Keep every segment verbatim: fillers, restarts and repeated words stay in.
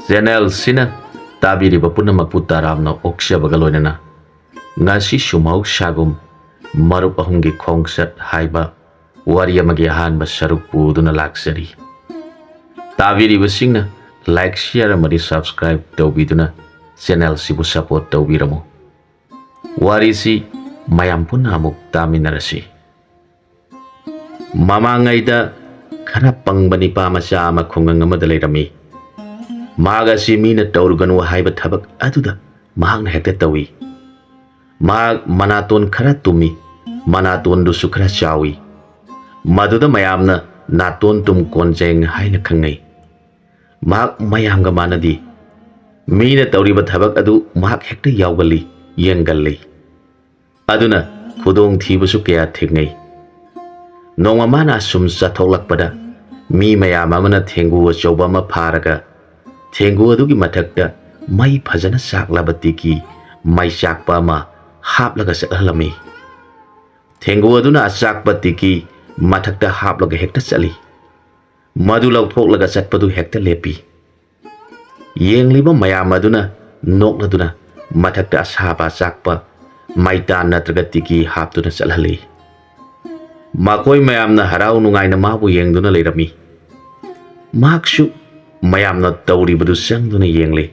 ꯆꯦꯅꯦꯜꯁꯤꯅ ꯇꯥꯕꯤꯔꯤꯕ ꯄꯨꯝꯅꯃꯛꯄꯨ ꯇꯔꯥꯝꯅ ꯑꯣꯛꯆꯕꯒ ꯂꯣꯏꯅꯅ ꯉꯁꯤꯁꯨ ꯃꯍꯧꯁꯥꯒꯨꯝ ꯃꯔꯨꯞ ꯑꯍꯨꯝꯒꯤ ꯈꯣꯡꯆꯠ ꯍꯥꯏꯕ ꯋꯥꯔꯤ ꯑꯃꯒꯤ ꯑꯍꯥꯟꯕ ꯁꯔꯨꯛ ꯄꯨꯗꯨꯅ ꯂꯥꯛꯆꯔꯤ꯫ ꯇꯥꯕꯤꯔꯤꯕꯁꯤꯡꯅ like, share ꯑꯃꯗꯤ subscribe ꯇꯧꯕꯤꯗꯨꯅ ꯆꯦꯅꯦꯜꯁꯤꯕꯨ support ꯇꯧꯕꯤꯔꯝꯃꯨ꯫ ꯋꯥꯔꯤꯁꯤ ꯃꯌꯥꯝ ꯄꯨꯟꯅ ꯑꯃꯨꯛ ꯇꯥꯃꯤꯟꯅꯔꯁꯤ꯫ ꯃꯃꯥꯡꯉꯩꯗ ꯈꯔ ꯄꯪꯕ ꯅꯤꯄꯥ ꯃꯆꯥ ꯑꯃ ꯈꯨꯡꯒꯪ ꯑꯃꯗ ꯂꯩꯔꯝꯃꯤ꯫ ꯃꯍꯥꯛ ꯑꯁꯤ ꯃꯤꯅ ꯇꯧꯔꯨꯒꯅꯨ ꯍꯥꯏꯕ ꯊꯕꯛ ꯑꯗꯨꯗ ꯃꯍꯥꯛꯅ ꯍꯦꯛꯇ ꯇꯧꯏ꯫ ꯃꯍꯥꯛ ꯃꯅꯥꯇꯣꯟ ꯈꯔ ꯇꯨꯝꯃꯤ, ꯃꯅꯥꯇꯣꯟꯗꯨꯁꯨ ꯈꯔ ꯆꯥꯎꯏ꯫ ꯃꯗꯨꯗ ꯃꯌꯥꯝꯅ ꯅꯥꯇꯣꯟ ꯇꯨꯝ ꯀꯣꯟꯖꯦꯡ ꯍꯥꯏꯅ ꯈꯪꯅꯩ꯫ ꯃꯍꯥꯛ ꯃꯌꯥꯝꯒ ꯃꯥꯟꯅꯗꯦ꯫ ꯃꯤꯅ ꯇꯧꯔꯤꯕ ꯊꯕꯛ ꯑꯗꯨ ꯃꯍꯥꯛ ꯍꯦꯛꯇ ꯌꯥꯎꯒꯜꯂꯤ, ꯌꯦꯡꯒꯜꯂꯤ꯫ ꯑꯗꯨꯅ ꯈꯨꯗꯣꯡꯊꯤꯕꯁꯨ ꯀꯌꯥ ꯊꯦꯡꯅꯩ꯫ ꯅꯣꯡꯃ ꯃꯥꯅ ꯑꯁꯨꯝ ꯆꯠꯊꯣꯛꯂꯛꯄꯗ ꯃꯤ ꯃꯌꯥꯝ ꯑꯃꯅ ꯊꯦꯡꯒꯨ ꯑꯆꯧꯕ ꯑꯃ ꯐꯥꯔꯒ ꯊꯦꯡꯒꯨ ꯑꯗꯨꯒꯤ ꯃꯊꯛꯇ ꯃꯩ ꯐꯖꯅ ꯆꯥꯛꯂꯕ ꯇꯤꯀꯤ ꯃꯩ ꯆꯥꯛꯄ ꯑꯃ ꯍꯥꯞꯂꯒ ꯆꯠꯍꯜꯂꯝꯃꯤ꯫ ꯊꯦꯡꯒꯨ ꯑꯗꯨꯅ ꯑꯆꯥꯛꯄ ꯇꯤꯀꯤ ꯃꯊꯛꯇ ꯍꯥꯞꯂꯒ ꯍꯦꯛꯇ ꯆꯠꯂꯤ꯫ ꯃꯗꯨ ꯂꯧꯊꯣꯛꯂꯒ ꯆꯠꯄꯗꯨ ꯍꯦꯛꯇ ꯂꯦꯞꯄꯤ꯫ ꯌꯦꯡꯂꯤꯕ ꯃꯌꯥꯝ ꯑꯗꯨꯅ ꯅꯣꯛꯂꯗꯨꯅ ꯃꯊꯛꯇ ꯑꯁꯥꯕ ꯑꯆꯥꯛꯄ ꯃꯩꯇꯥꯟ ꯅꯠꯇ꯭ꯔꯒ ꯇꯤꯀꯤ ꯍꯥꯞꯇꯨꯅ ꯆꯠꯍꯜꯂꯤ꯫ ꯃꯈꯣꯏ ꯃꯌꯥꯝꯅ ꯍꯔꯥꯎ ꯅꯨꯡꯉꯥꯏꯅ ꯃꯥꯕꯨ ꯌꯦꯡꯗꯨꯅ ꯂꯩꯔꯝꯃꯤ꯫ ꯃꯍꯥꯛꯁꯨ ꯃꯌꯥꯝꯅ ꯇꯧꯔꯤꯕꯗꯨ ꯆꯪꯗꯨꯅ ꯌꯦꯡꯂꯤ꯫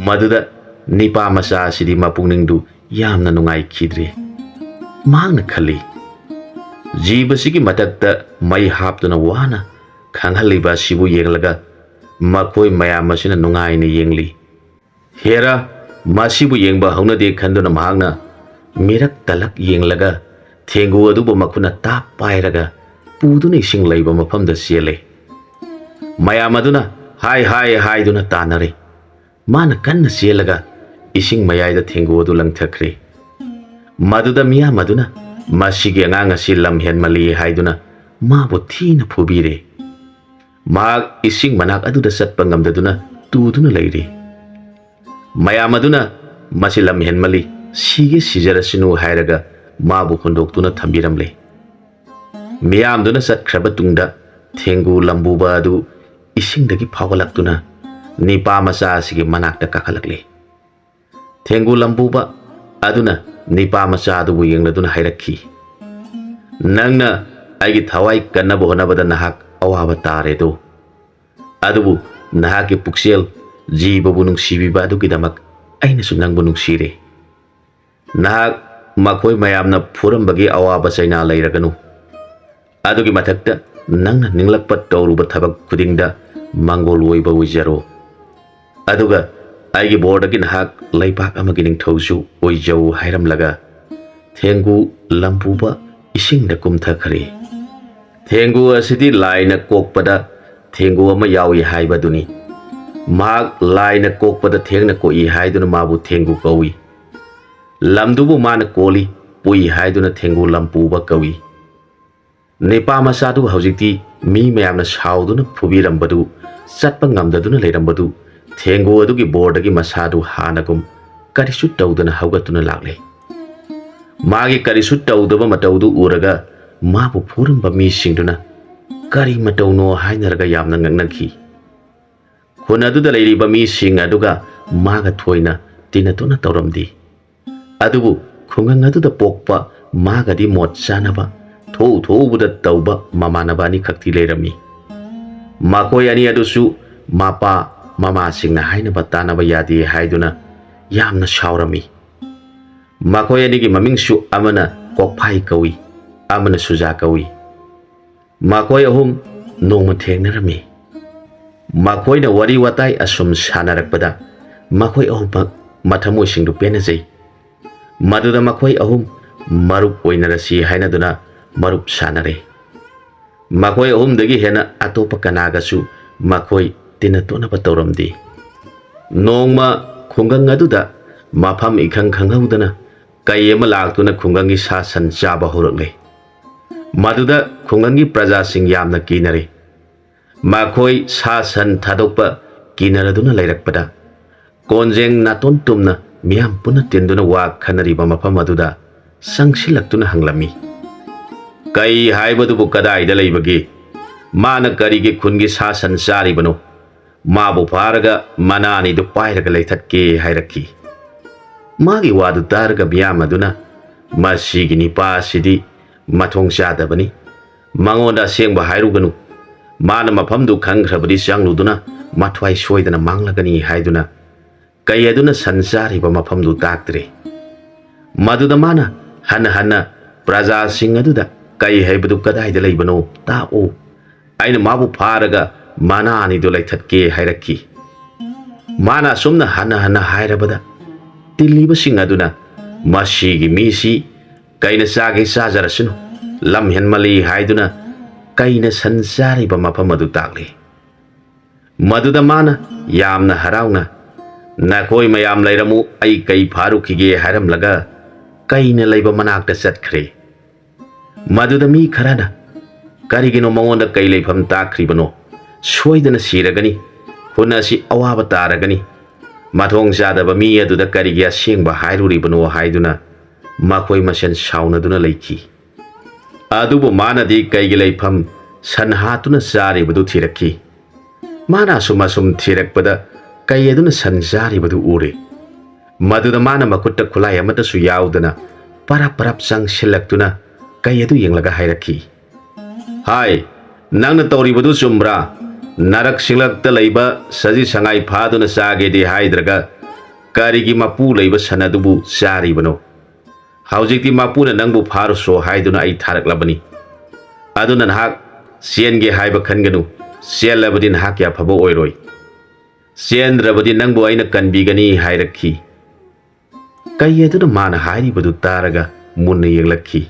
ꯃꯗꯨꯗ ꯅꯤꯄꯥ ꯃꯆꯥ ꯑꯁꯤꯗꯤ ꯃꯄꯨꯛꯅꯤꯡꯗꯨ ꯌꯥꯝꯅ ꯅꯨꯡꯉꯥꯏꯈꯤꯗ꯭ꯔꯦ꯫ ꯃꯍꯥꯛꯅ ꯈꯜꯂꯤ, "ꯖꯤꯕꯁꯤꯒꯤ ꯃꯊꯛꯇ ꯃꯩ ꯍꯥꯞꯇꯨꯅ ꯋꯥꯅ ꯈꯥꯡꯍꯜꯂꯤꯕ ꯑꯁꯤꯕꯨ ꯌꯦꯡꯂꯒ ꯃꯈꯣꯏ ꯃꯌꯥꯝ ꯑꯁꯤꯅ ꯅꯨꯡꯉꯥꯏꯅ ꯌꯦꯡꯂꯤ꯫ ꯍꯦꯔꯥ, ꯃꯁꯤꯕꯨ ꯌꯦꯡꯕ ꯍꯧꯅꯗꯦ" ꯈꯟꯗꯨꯅ ꯃꯍꯥꯛꯅ ꯃꯤꯔꯛ ꯇꯂꯛ ꯌꯦꯡꯂꯒ ꯊꯦꯡꯒꯨ ꯑꯗꯨꯕꯨ ꯃꯈꯨꯠꯅ ꯇꯥꯞ ꯄꯥꯏꯔꯒ ꯄꯨꯗꯨꯅ ꯏꯁꯤꯡ ꯂꯩꯕ ꯃꯐꯝꯗ ꯆꯦꯜꯂꯦ꯫ ꯃꯌꯥꯝ ꯑꯗꯨꯅ "ꯍꯥꯏ, ꯍꯥꯏ" ꯍꯥꯏꯗꯨꯅ ꯇꯥꯟꯅꯔꯦ꯫ ꯃꯥꯅ ꯀꯟꯅ ꯆꯦꯜꯂꯒ ꯏꯁꯤꯡ ꯃꯌꯥꯏꯗ ꯊꯦꯡꯒꯨ ꯑꯗꯨ ꯂꯪꯊꯈ꯭ꯔꯦ꯫ ꯃꯗꯨꯗ ꯃꯤꯌꯥꯝ ꯑꯗꯨꯅ "ꯃꯁꯤꯒꯤ ꯑꯉꯥꯡ ꯑꯁꯤ ꯂꯝ ꯍꯦꯟꯃꯜꯂꯤ" ꯍꯥꯏꯗꯨꯅ ꯃꯥꯕꯨ ꯊꯤꯅ ꯐꯨꯕꯤꯔꯦ꯫ ꯃꯍꯥꯛ ꯏꯁꯤꯡ ꯃꯅꯥꯛ ꯑꯗꯨꯗ ꯆꯠꯄ ꯉꯝꯗꯗꯨꯅ ꯇꯨꯗꯨꯅ ꯂꯩꯔꯦ꯫ ꯃꯌꯥꯝ ꯑꯗꯨꯅ "ꯃꯁꯤ ꯂꯝ ꯍꯦꯟꯃꯜꯂꯤ, ꯁꯤꯒꯦ ꯁꯤꯖꯔꯁꯅꯨ" ꯍꯥꯏꯔꯒ ꯃꯥꯕꯨ ꯍꯨꯟꯗꯣꯛꯇꯨꯅ ꯊꯝꯕꯤꯔꯝꯂꯦ꯫ ꯃꯤꯌꯥꯝꯗꯨꯅ ꯆꯠꯈ꯭ꯔꯕ ꯇꯨꯡꯗ ꯊꯦꯡꯒꯨ ꯂꯝꯕꯨꯕ ꯑꯗꯨ ꯏꯁꯤꯡꯗꯒꯤ ꯐꯥꯎꯒꯠꯂꯛꯇꯨꯅ ꯅꯤꯄꯥ ꯃꯆꯥ ꯑꯁꯤꯒꯤ ꯃꯅꯥꯛꯇ ꯀꯥꯈꯠꯂꯛꯂꯤ꯫ ꯊꯦꯡꯒꯨ ꯂꯝꯄꯨꯕ ꯑꯗꯨꯅ ꯅꯤꯄꯥ ꯃꯆꯥ ꯑꯗꯨꯕꯨ ꯌꯦꯡꯂꯗꯨꯅ ꯍꯥꯏꯔꯛꯈꯤ, "ꯅꯪꯅ ꯑꯩꯒꯤ ꯊꯋꯥꯏ ꯀꯟꯅꯕ ꯍꯣꯠꯅꯕꯗ ꯅꯍꯥꯛ ꯑꯋꯥꯕ ꯇꯥꯔꯦꯗꯣ꯫ ꯑꯗꯨꯕꯨ ꯅꯍꯥꯛꯀꯤ ꯄꯨꯛꯆꯦꯜ, ꯖꯤꯕꯕꯨ ꯅꯨꯡꯁꯤꯕꯤꯕ ꯑꯗꯨꯒꯤꯗꯃꯛ ꯑꯩꯅꯁꯨ ꯅꯪꯕꯨ ꯅꯨꯡꯁꯤꯔꯦ꯫ ꯅꯍꯥꯛ ꯃꯈꯣꯏ ꯃꯌꯥꯝꯅ ꯐꯨꯔꯝꯕꯒꯤ ꯑꯋꯥꯕ ꯆꯩꯅꯥ ꯂꯩꯔꯒꯅꯨ꯫ ꯑꯗꯨꯒꯤ ꯃꯊꯛꯇ ꯅꯪꯅ ꯅꯤꯡꯂꯛꯄ ꯇꯧꯔꯨꯕ ꯊꯕꯛ ꯈꯨꯗꯤꯡꯗ ꯃꯪꯒꯣꯜ ꯑꯣꯏꯕ ꯑꯣꯏꯖꯔꯣ꯫ ꯑꯗꯨꯒ ꯑꯩꯒꯤ ꯕꯣꯔꯗꯒꯤ ꯅꯍꯥꯛ ꯂꯩꯕꯥꯛ ꯑꯃꯒꯤ ꯅꯤꯡꯊꯧꯁꯨ ꯑꯣꯏꯖꯧ" ꯍꯥꯏꯔꯝꯂꯒ ꯊꯦꯡꯒꯨ ꯂꯝꯄꯨꯕ ꯏꯁꯤꯡꯗ ꯀꯨꯝꯊꯈ꯭ꯔꯦ꯫ ꯊꯦꯡꯒꯨ ꯑꯁꯤꯗꯤ ꯂꯥꯏꯅ ꯀꯣꯛꯄꯗ ꯊꯦꯡꯒꯨ ꯑꯃ ꯌꯥꯎꯏ ꯍꯥꯏꯕꯗꯨꯅꯤ꯫ ꯃꯍꯥꯛ ꯂꯥꯏꯅ ꯀꯣꯛꯄꯗ ꯊꯦꯡꯅ ꯀꯣꯛꯏ ꯍꯥꯏꯗꯨꯅ ꯃꯥꯕꯨ ꯊꯦꯡꯒꯨ ꯀꯧꯏ꯫ ꯂꯝꯗꯨꯕꯨ ꯃꯥꯅ ꯀꯣꯜꯂꯤ, ꯄꯨꯏ ꯍꯥꯏꯗꯨꯅ ꯊꯦꯡꯒꯨ ꯂꯝꯄꯨꯕ ꯀꯧꯏ꯫ ꯅꯤꯄꯥ ꯃꯆꯥꯗꯨ ꯍꯧꯖꯤꯛꯇꯤ ꯃꯤ ꯃꯌꯥꯝꯅ ꯁꯥꯎꯗꯨꯅ ꯐꯨꯕꯤꯔꯝꯕꯗꯨ, ꯆꯠꯄ ꯉꯝꯗꯗꯨꯅ ꯂꯩꯔꯝꯕꯗꯨ, ꯊꯦꯡꯒꯨ ꯑꯗꯨꯒꯤ ꯕꯣꯔꯗꯒꯤ ꯃꯁꯥꯗꯨ ꯍꯥꯟꯅꯒꯨꯝ ꯀꯔꯤꯁꯨ ꯇꯧꯗꯅ ꯍꯧꯒꯠꯇꯨꯅ ꯂꯥꯛꯂꯦ꯫ ꯃꯥꯒꯤ ꯀꯔꯤꯁꯨ ꯇꯧꯗꯕ ꯃꯇꯧꯗꯨ ꯎꯔꯒ ꯃꯥꯕꯨ ꯐꯨꯔꯝꯕ ꯃꯤꯁꯤꯡꯗꯨꯅ ꯀꯔꯤ ꯃꯇꯧꯅꯣ ꯍꯥꯏꯅꯔꯒ ꯌꯥꯝꯅ ꯉꯛꯅꯈꯤ꯫ ꯈꯨꯟ ꯑꯗꯨꯗ ꯂꯩꯔꯤꯕ ꯃꯤꯁꯤꯡ ꯑꯗꯨꯒ ꯃꯥꯒ ꯊꯣꯏꯅ ꯇꯤꯟꯅ ꯇꯣꯠꯅ ꯇꯧꯔꯝꯗꯦ꯫ ꯑꯗꯨꯕꯨ ꯈꯨꯡꯒꯪ ꯑꯗꯨꯗ ꯄꯣꯛꯄ ꯃꯥꯒꯗꯤ ꯃꯣꯠ ꯆꯥꯅꯕ, ꯊꯣꯛꯎ ꯊꯣꯛꯎꯕꯗ ꯇꯧꯕ ꯃꯃꯥꯟꯅꯕ ꯑꯅꯤꯈꯛꯇꯤ ꯂꯩꯔꯝꯃꯤ꯫ ꯃꯈꯣꯏ ꯑꯅꯤ ꯑꯗꯨꯁꯨ ꯃꯄꯥ ꯃꯃꯥꯁꯤꯡꯅ ꯍꯥꯏꯅꯕ ꯇꯥꯅꯕ ꯌꯥꯗꯦ ꯍꯥꯏꯗꯨꯅ ꯌꯥꯝꯅ ꯁꯥꯎꯔꯝꯃꯤ꯫ ꯃꯈꯣꯏ ꯑꯅꯤꯒꯤ ꯃꯃꯤꯡꯁꯨ ꯑꯃꯅ ꯀꯣꯛꯐꯥꯏ ꯀꯧꯏ, ꯑꯃꯅ ꯁꯨꯖꯥ ꯀꯧꯏ꯫ ꯃꯈꯣꯏ ꯑꯍꯨꯝ ꯅꯣꯡꯃ ꯊꯦꯡꯅꯔꯝꯃꯤ꯫ ꯃꯈꯣꯏꯅ ꯋꯥꯔꯤ ꯋꯥꯇꯥꯏ ꯑꯁꯨꯝ ꯁꯥꯟꯅꯔꯛꯄꯗ ꯃꯈꯣꯏ ꯑꯍꯨꯝꯃꯛ ꯃꯊꯃꯣꯏꯁꯤꯡꯗꯨ ꯄꯦꯟꯅꯖꯩ꯫ ꯃꯗꯨꯗ ꯃꯈꯣꯏ ꯑꯍꯨꯝ ꯃꯔꯨꯞ ꯑꯣꯏꯅꯔꯁꯤ ꯍꯥꯏꯅꯗꯨꯅ ꯃꯔꯨꯞ ꯁꯥꯟꯅꯔꯦ꯫ ꯃꯈꯣꯏ ꯑꯍꯨꯝꯗꯒꯤ ꯍꯦꯟꯅ ꯑꯇꯣꯞꯄ ꯀꯅꯥꯒꯁꯨ ꯃꯈꯣꯏ ꯇꯤꯟꯅ ꯇꯣꯠꯅꯕ ꯇꯧꯔꯝꯗꯦ꯫ ꯅꯣꯡꯃ ꯈꯨꯡꯒꯪ ꯑꯗꯨꯗ ꯃꯐꯝ ꯏꯈꯪ ꯈꯪꯍꯧꯗꯅ ꯀꯩ ꯑꯃ ꯂꯥꯛꯇꯨꯅ ꯈꯨꯡꯒꯪꯒꯤ ꯁꯥ ꯁꯟ ꯆꯥꯕ ꯍꯧꯔꯛꯂꯦ꯫ ꯃꯗꯨꯗ ꯈꯨꯡꯒꯪꯒꯤ ꯄ꯭ꯔꯖꯥꯁꯤꯡ ꯌꯥꯝꯅ ꯀꯤꯅꯔꯦ꯫ ꯃꯈꯣꯏ ꯁꯥ ꯁꯟ ꯊꯥꯗꯣꯛꯄ ꯀꯤꯅꯔꯗꯨꯅ ꯂꯩꯔꯛꯄꯗ, ꯀꯣꯟꯖꯦꯡ ꯅꯥꯇꯣꯟ ꯇꯨꯝꯅ ꯃꯤꯌꯥꯝ ꯄꯨꯟꯅ ꯇꯤꯟꯗꯨꯅ ꯋꯥ ꯈꯟꯅꯔꯤꯕ ꯃꯐꯝ ꯑꯗꯨꯗ ꯆꯪꯁꯤꯜꯂꯛꯇꯨꯅ ꯍꯪꯂꯝꯃꯤ, "ꯀꯩ ꯍꯥꯏꯕꯗꯨꯕꯨ ꯀꯗꯥꯏꯗ ꯂꯩꯕꯒꯦ? ꯃꯥꯅ ꯀꯔꯤꯒꯤ ꯈꯨꯟꯒꯤ ꯁꯥ ꯁꯟ ꯆꯥꯔꯤꯕꯅꯣ? ꯃꯥꯕꯨ ꯐꯥꯔꯒ ꯃꯅꯥ ꯑꯅꯤꯗꯨ ꯄꯥꯏꯔꯒ ꯂꯩꯊꯠꯀꯦ ꯍꯥꯏꯔꯛꯈꯤ꯫ ꯃꯥꯒꯤ ꯋꯥꯗꯨ ꯇꯥꯔꯒ ꯃꯤꯌꯥꯝ ꯑꯗꯨꯅ, "ꯃꯁꯤꯒꯤ ꯅꯤꯄꯥ ꯑꯁꯤꯗꯤ ꯃꯊꯣꯡ ꯆꯥꯗꯕꯅꯤ꯫ ꯃꯉꯣꯟꯗ ꯑꯁꯦꯡꯕ ꯍꯥꯏꯔꯨꯒꯅꯨ꯫ ꯃꯥꯅ ꯃꯐꯝꯗꯨ ꯈꯪꯈ꯭ꯔꯕꯗꯤ ꯆꯪꯂꯨꯗꯨꯅ ꯃꯊ꯭ꯋꯥꯏ ꯁꯣꯏꯗꯅ ꯃꯥꯡꯂꯒꯅꯤ" ꯍꯥꯏꯗꯨꯅ ꯀꯩ ꯑꯗꯨꯅ ꯁꯟ ꯆꯥꯔꯤꯕ ꯃꯐꯝꯗꯨ ꯇꯥꯛꯇ꯭ꯔꯦ꯫ ꯃꯗꯨꯗ ꯃꯥꯅ ꯍꯟꯅ ꯍꯟꯅ ꯄ꯭ꯔꯖꯥꯁꯤꯡ ꯑꯗꯨꯗ ꯀꯩ ꯍꯥꯏꯕꯗꯨ ꯀꯗꯥꯏꯗ ꯂꯩꯕꯅꯣ ꯇꯥꯛꯎ, ꯑꯩꯅ ꯃꯥꯕꯨ ꯐꯥꯔꯒ ꯃꯅꯥ ꯑꯅꯤꯗꯨ ꯂꯩꯊꯠꯀꯦ ꯍꯥꯏꯔꯛꯈꯤ꯫ ꯃꯥꯅ ꯑꯁꯨꯝꯅ ꯍꯟꯅ ꯍꯟꯅ ꯍꯥꯏꯔꯕꯗ ꯇꯤꯜꯂꯤꯕꯁꯤꯡ ꯑꯗꯨꯅ, "ꯃꯁꯤꯒꯤ ꯃꯤꯁꯤ ꯀꯩꯅ ꯆꯥꯒꯦ ꯆꯥꯖꯔꯁꯅꯨ, ꯂꯝ ꯍꯦꯟꯃꯜꯂꯤ" ꯍꯥꯏꯗꯨꯅ ꯀꯩꯅ ꯁꯟ ꯆꯥꯔꯤꯕ ꯃꯐꯝ ꯑꯗꯨ ꯇꯥꯛꯂꯤ꯫ ꯃꯗꯨꯗ ꯃꯥꯅ ꯌꯥꯝꯅ ꯍꯔꯥꯎꯅ, "ꯅꯈꯣꯏ ꯃꯌꯥꯝ ꯂꯩꯔꯝꯃꯨ, ꯑꯩ ꯀꯩ ꯐꯥꯔꯨꯈꯤꯒꯦ" ꯍꯥꯏꯔꯝꯂꯒ ꯀꯩꯅ ꯂꯩꯕ ꯃꯅꯥꯛꯇ ꯆꯠꯈ꯭ꯔꯦ꯫ ꯃꯗꯨꯗ ꯃꯤ ꯈꯔꯅ, "ꯀꯔꯤꯒꯤꯅꯣ ꯃꯉꯣꯟꯗ ꯀꯩ ꯂꯩꯐꯝ ꯇꯥꯛꯈ꯭ꯔꯤꯕꯅꯣ? ꯁꯣꯏꯗꯅ ꯁꯤꯔꯒꯅꯤ꯫ ꯈꯨꯟ ꯑꯁꯤ ꯑꯋꯥꯕ ꯇꯥꯔꯒꯅꯤ꯫ ꯃꯊꯣꯡ ꯆꯥꯗꯕ ꯃꯤ ꯑꯗꯨꯗ ꯀꯔꯤꯒꯤ ꯑꯁꯦꯡꯕ ꯍꯥꯏꯔꯨꯔꯤꯕꯅꯣ?" ꯍꯥꯏꯗꯨꯅ ꯃꯈꯣꯏ ꯃꯁꯦꯟ ꯁꯥꯎꯅꯗꯨꯅ ꯂꯩꯈꯤ꯫ ꯑꯗꯨꯕꯨ ꯃꯥꯅꯗꯤ ꯀꯩꯒꯤ ꯂꯩꯐꯝ ꯁꯟ ꯍꯥꯠꯇꯨꯅ ꯆꯥꯔꯤꯕꯗꯨ ꯊꯤꯔꯛꯈꯤ꯫ ꯃꯥꯅ ꯑꯁꯨꯝ ꯑꯁꯨꯝ ꯊꯤꯔꯛꯄꯗ ꯀꯩ ꯑꯗꯨꯅ ꯁꯟ ꯆꯥꯔꯤꯕꯗꯨ ꯎꯔꯦ꯫ ꯃꯗꯨꯗ ꯃꯥꯅ ꯃꯈꯨꯠꯇ ꯈꯨꯠꯂꯥꯏ ꯑꯃꯠꯇꯁꯨ ꯌꯥꯎꯗꯅ ꯄꯔꯞ ꯄꯔꯞ ꯆꯪꯁꯤꯜꯂꯛꯇꯨꯅ ꯀꯩ ꯑꯗꯨ ꯌꯦꯡꯂꯒ ꯍꯥꯏꯔꯛꯈꯤ, "ꯍꯥꯏ, ꯅꯪꯅ ꯇꯧꯔꯤꯕꯗꯨ ꯆꯨꯝꯕ꯭ꯔꯥ? ꯅꯔꯛ ꯁꯤꯡꯂꯛꯇ ꯂꯩꯕ ꯁꯖꯤ ꯁꯉꯥꯏ ꯐꯥꯗꯨꯅ ꯆꯥꯒꯦꯗꯤ ꯍꯥꯏꯗ꯭ꯔꯒ ꯀꯔꯤꯒꯤ ꯃꯄꯨ ꯂꯩꯕ ꯁꯟ ꯑꯗꯨꯕꯨ ꯆꯥꯔꯤꯕꯅꯣ? ꯍꯧꯖꯤꯛꯇꯤ ꯃꯄꯨꯅ ꯅꯪꯕꯨ ꯐꯥꯔꯨꯁꯣ ꯍꯥꯏꯗꯨꯅ ꯑꯩ ꯊꯥꯔꯛꯂꯕꯅꯤ꯫ ꯑꯗꯨꯅ ꯅꯍꯥꯛ ꯆꯦꯟꯒꯦ ꯍꯥꯏꯕ ꯈꯟꯒꯅꯨ꯫ ꯆꯦꯜꯂꯕꯗꯤ ꯅꯍꯥꯛꯀꯤ ꯑꯐꯕ ꯑꯣꯏꯔꯣꯏ꯫ ꯆꯦꯟꯗ꯭ꯔꯕꯗꯤ ꯅꯪꯕꯨ ꯑꯩꯅ ꯀꯟꯕꯤꯒꯅꯤ" ꯍꯥꯏꯔꯛꯈꯤ꯫ ꯀꯩ ꯑꯗꯨꯅ ꯃꯥꯅ ꯍꯥꯏꯔꯤꯕꯗꯨ ꯇꯥꯔꯒ ꯃꯨꯟꯅ ꯌꯦꯡꯂꯛꯈꯤ꯫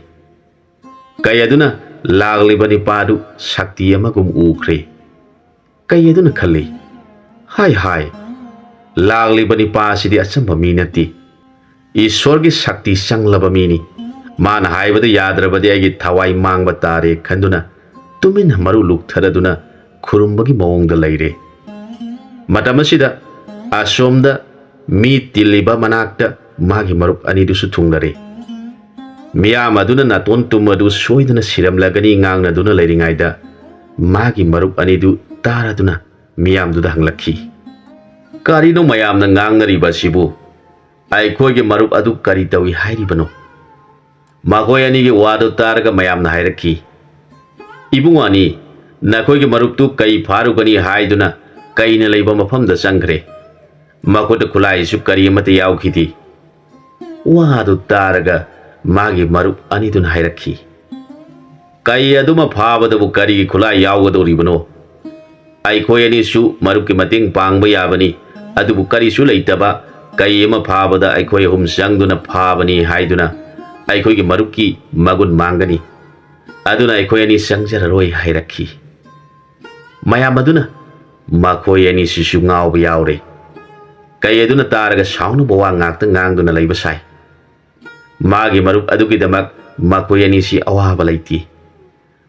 ꯀꯩ ꯑꯗꯨꯅ ꯂꯥꯛꯂꯤꯕ ꯅꯤꯄꯥꯗꯨ ꯁꯛꯇꯤ ꯑꯃꯒꯨꯝ ꯎꯈ꯭ꯔꯦ꯫ ꯀꯩ ꯑꯗꯨꯅ ꯈꯜꯂꯤ, "ꯍꯥꯏ ꯍꯥꯏ, ꯂꯥꯛꯂꯤꯕ ꯅꯤꯄꯥ ꯑꯁꯤꯗꯤ ꯑꯆꯝꯕ ꯃꯤ ꯅꯠꯇꯦ꯫ ꯏꯁꯣꯔꯒꯤ ꯁꯛꯇꯤ ꯆꯪꯂꯕ ꯃꯤꯅꯤ꯫ ꯃꯥꯅ ꯍꯥꯏꯕꯗ ꯌꯥꯗ꯭ꯔꯕꯗꯤ ꯑꯩꯒꯤ ꯊꯋꯥꯏ ꯃꯥꯡꯕ ꯇꯥꯔꯦ" ꯈꯟꯗꯨꯅ ꯇꯨꯃꯤꯟꯅ ꯃꯔꯨ ꯂꯨꯛꯊꯔꯗꯨꯅ ꯈꯨꯔꯨꯝꯕꯒꯤ ꯃꯑꯣꯡꯗ ꯂꯩꯔꯦ꯫ ꯃꯇꯝ ꯑꯁꯤꯗ ꯑꯁꯣꯝꯗ ꯃꯤ ꯇꯤꯜꯂꯤꯕ ꯃꯅꯥꯛꯇ ꯃꯥꯒꯤ ꯃꯔꯨꯞ ꯑꯅꯤꯗꯨꯁꯨ ꯊꯨꯡꯂꯔꯦ꯫ ꯃꯤꯌꯥꯝ ꯑꯗꯨꯅ ꯅꯥꯇꯣꯟ ꯇꯨꯝ ꯑꯗꯨ ꯁꯣꯏꯗꯅ ꯁꯤꯔꯝꯂꯒꯅꯤ ꯉꯥꯡꯅꯗꯨꯅ ꯂꯩꯔꯤꯉꯩꯗ ꯃꯥꯒꯤ ꯃꯔꯨꯞ ꯑꯅꯤꯗꯨ ꯇꯥꯔꯗꯨꯅ ꯃꯤꯌꯥꯝꯗꯨꯗ ꯍꯪꯂꯛꯈꯤ, "ꯀꯔꯤꯅꯣ ꯃꯌꯥꯝꯅ ꯉꯥꯡꯅꯔꯤꯕ ꯑꯁꯤꯕꯨ? ꯑꯩꯈꯣꯏꯒꯤ ꯃꯔꯨꯞ ꯑꯗꯨ ꯀꯔꯤ ꯇꯧꯏ ꯍꯥꯏꯔꯤꯕꯅꯣ?" ꯃꯈꯣꯏ ꯑꯅꯤꯒꯤ ꯋꯥꯗꯨ ꯇꯥꯔꯒ ꯃꯌꯥꯝꯅ ꯍꯥꯏꯔꯛꯈꯤ, "ꯏꯕꯨꯡ ꯑꯅꯤ, ꯅꯈꯣꯏꯒꯤ ꯃꯔꯨꯞꯇꯨ ꯀꯩ ꯐꯥꯔꯨꯒꯅꯤ ꯍꯥꯏꯗꯨꯅ ꯀꯩꯅ ꯂꯩꯕ ꯃꯐꯝꯗ ꯆꯪꯈ꯭ꯔꯦ꯫ ꯃꯈꯨꯠꯇ ꯈꯨꯠꯂꯥꯏꯁꯨ ꯀꯔꯤ ꯑꯃꯠꯇ ꯌꯥꯎꯈꯤꯗꯦ꯫" ꯋꯥꯗꯨ ꯇꯥꯔꯒ ꯃꯥꯒꯤ ꯃꯔꯨꯞ ꯑꯅꯤꯗꯨꯅ ꯍꯥꯏꯔꯛꯈꯤ, "ꯀꯩ ꯑꯗꯨꯃ ꯐꯥꯕꯗꯕꯨ ꯀꯔꯤꯒꯤ ꯈꯨꯠꯂꯥꯏ ꯌꯥꯎꯒꯗꯧꯔꯤꯕꯅꯣ? ꯑꯩꯈꯣꯏ ꯑꯅꯤꯁꯨ ꯃꯔꯨꯞꯀꯤ ꯃꯇꯦꯡ ꯄꯥꯡꯕ ꯌꯥꯕꯅꯤ, ꯑꯗꯨꯕꯨ ꯀꯔꯤꯁꯨ ꯂꯩꯇꯕ ꯀꯩ ꯑꯃ ꯐꯥꯕꯗ ꯑꯩꯈꯣꯏ ꯑꯍꯨꯝ ꯆꯪꯗꯨꯅ ꯐꯥꯕꯅꯤ ꯍꯥꯏꯗꯨꯅ ꯑꯩꯈꯣꯏꯒꯤ ꯃꯔꯨꯞꯀꯤ ꯃꯒꯨꯟ ꯃꯥꯡꯒꯅꯤ꯫ ꯑꯗꯨꯅ ꯑꯩꯈꯣꯏ ꯑꯅꯤ ꯆꯪꯖꯔꯔꯣꯏ" ꯍꯥꯏꯔꯛꯈꯤ꯫ ꯃꯌꯥꯝ ꯑꯗꯨꯅ ꯃꯈꯣꯏ ꯑꯅꯤꯁꯤꯁꯨ ꯉꯥꯎꯕ ꯌꯥꯎꯔꯦ꯫ ꯀꯩ ꯑꯗꯨꯅ ꯇꯥꯔꯒ ꯁꯥꯎꯅꯕ ꯋꯥ ꯉꯥꯛꯇ ꯉꯥꯡꯗꯨꯅ ꯂꯩꯕ ꯁꯥꯏ꯫ ꯃꯥꯒꯤ ꯃꯔꯨꯞ ꯑꯗꯨꯒꯤꯗꯃꯛ ꯃꯈꯣꯏ ꯑꯅꯤꯁꯤ ꯑꯋꯥꯕ ꯂꯩꯇꯦ꯫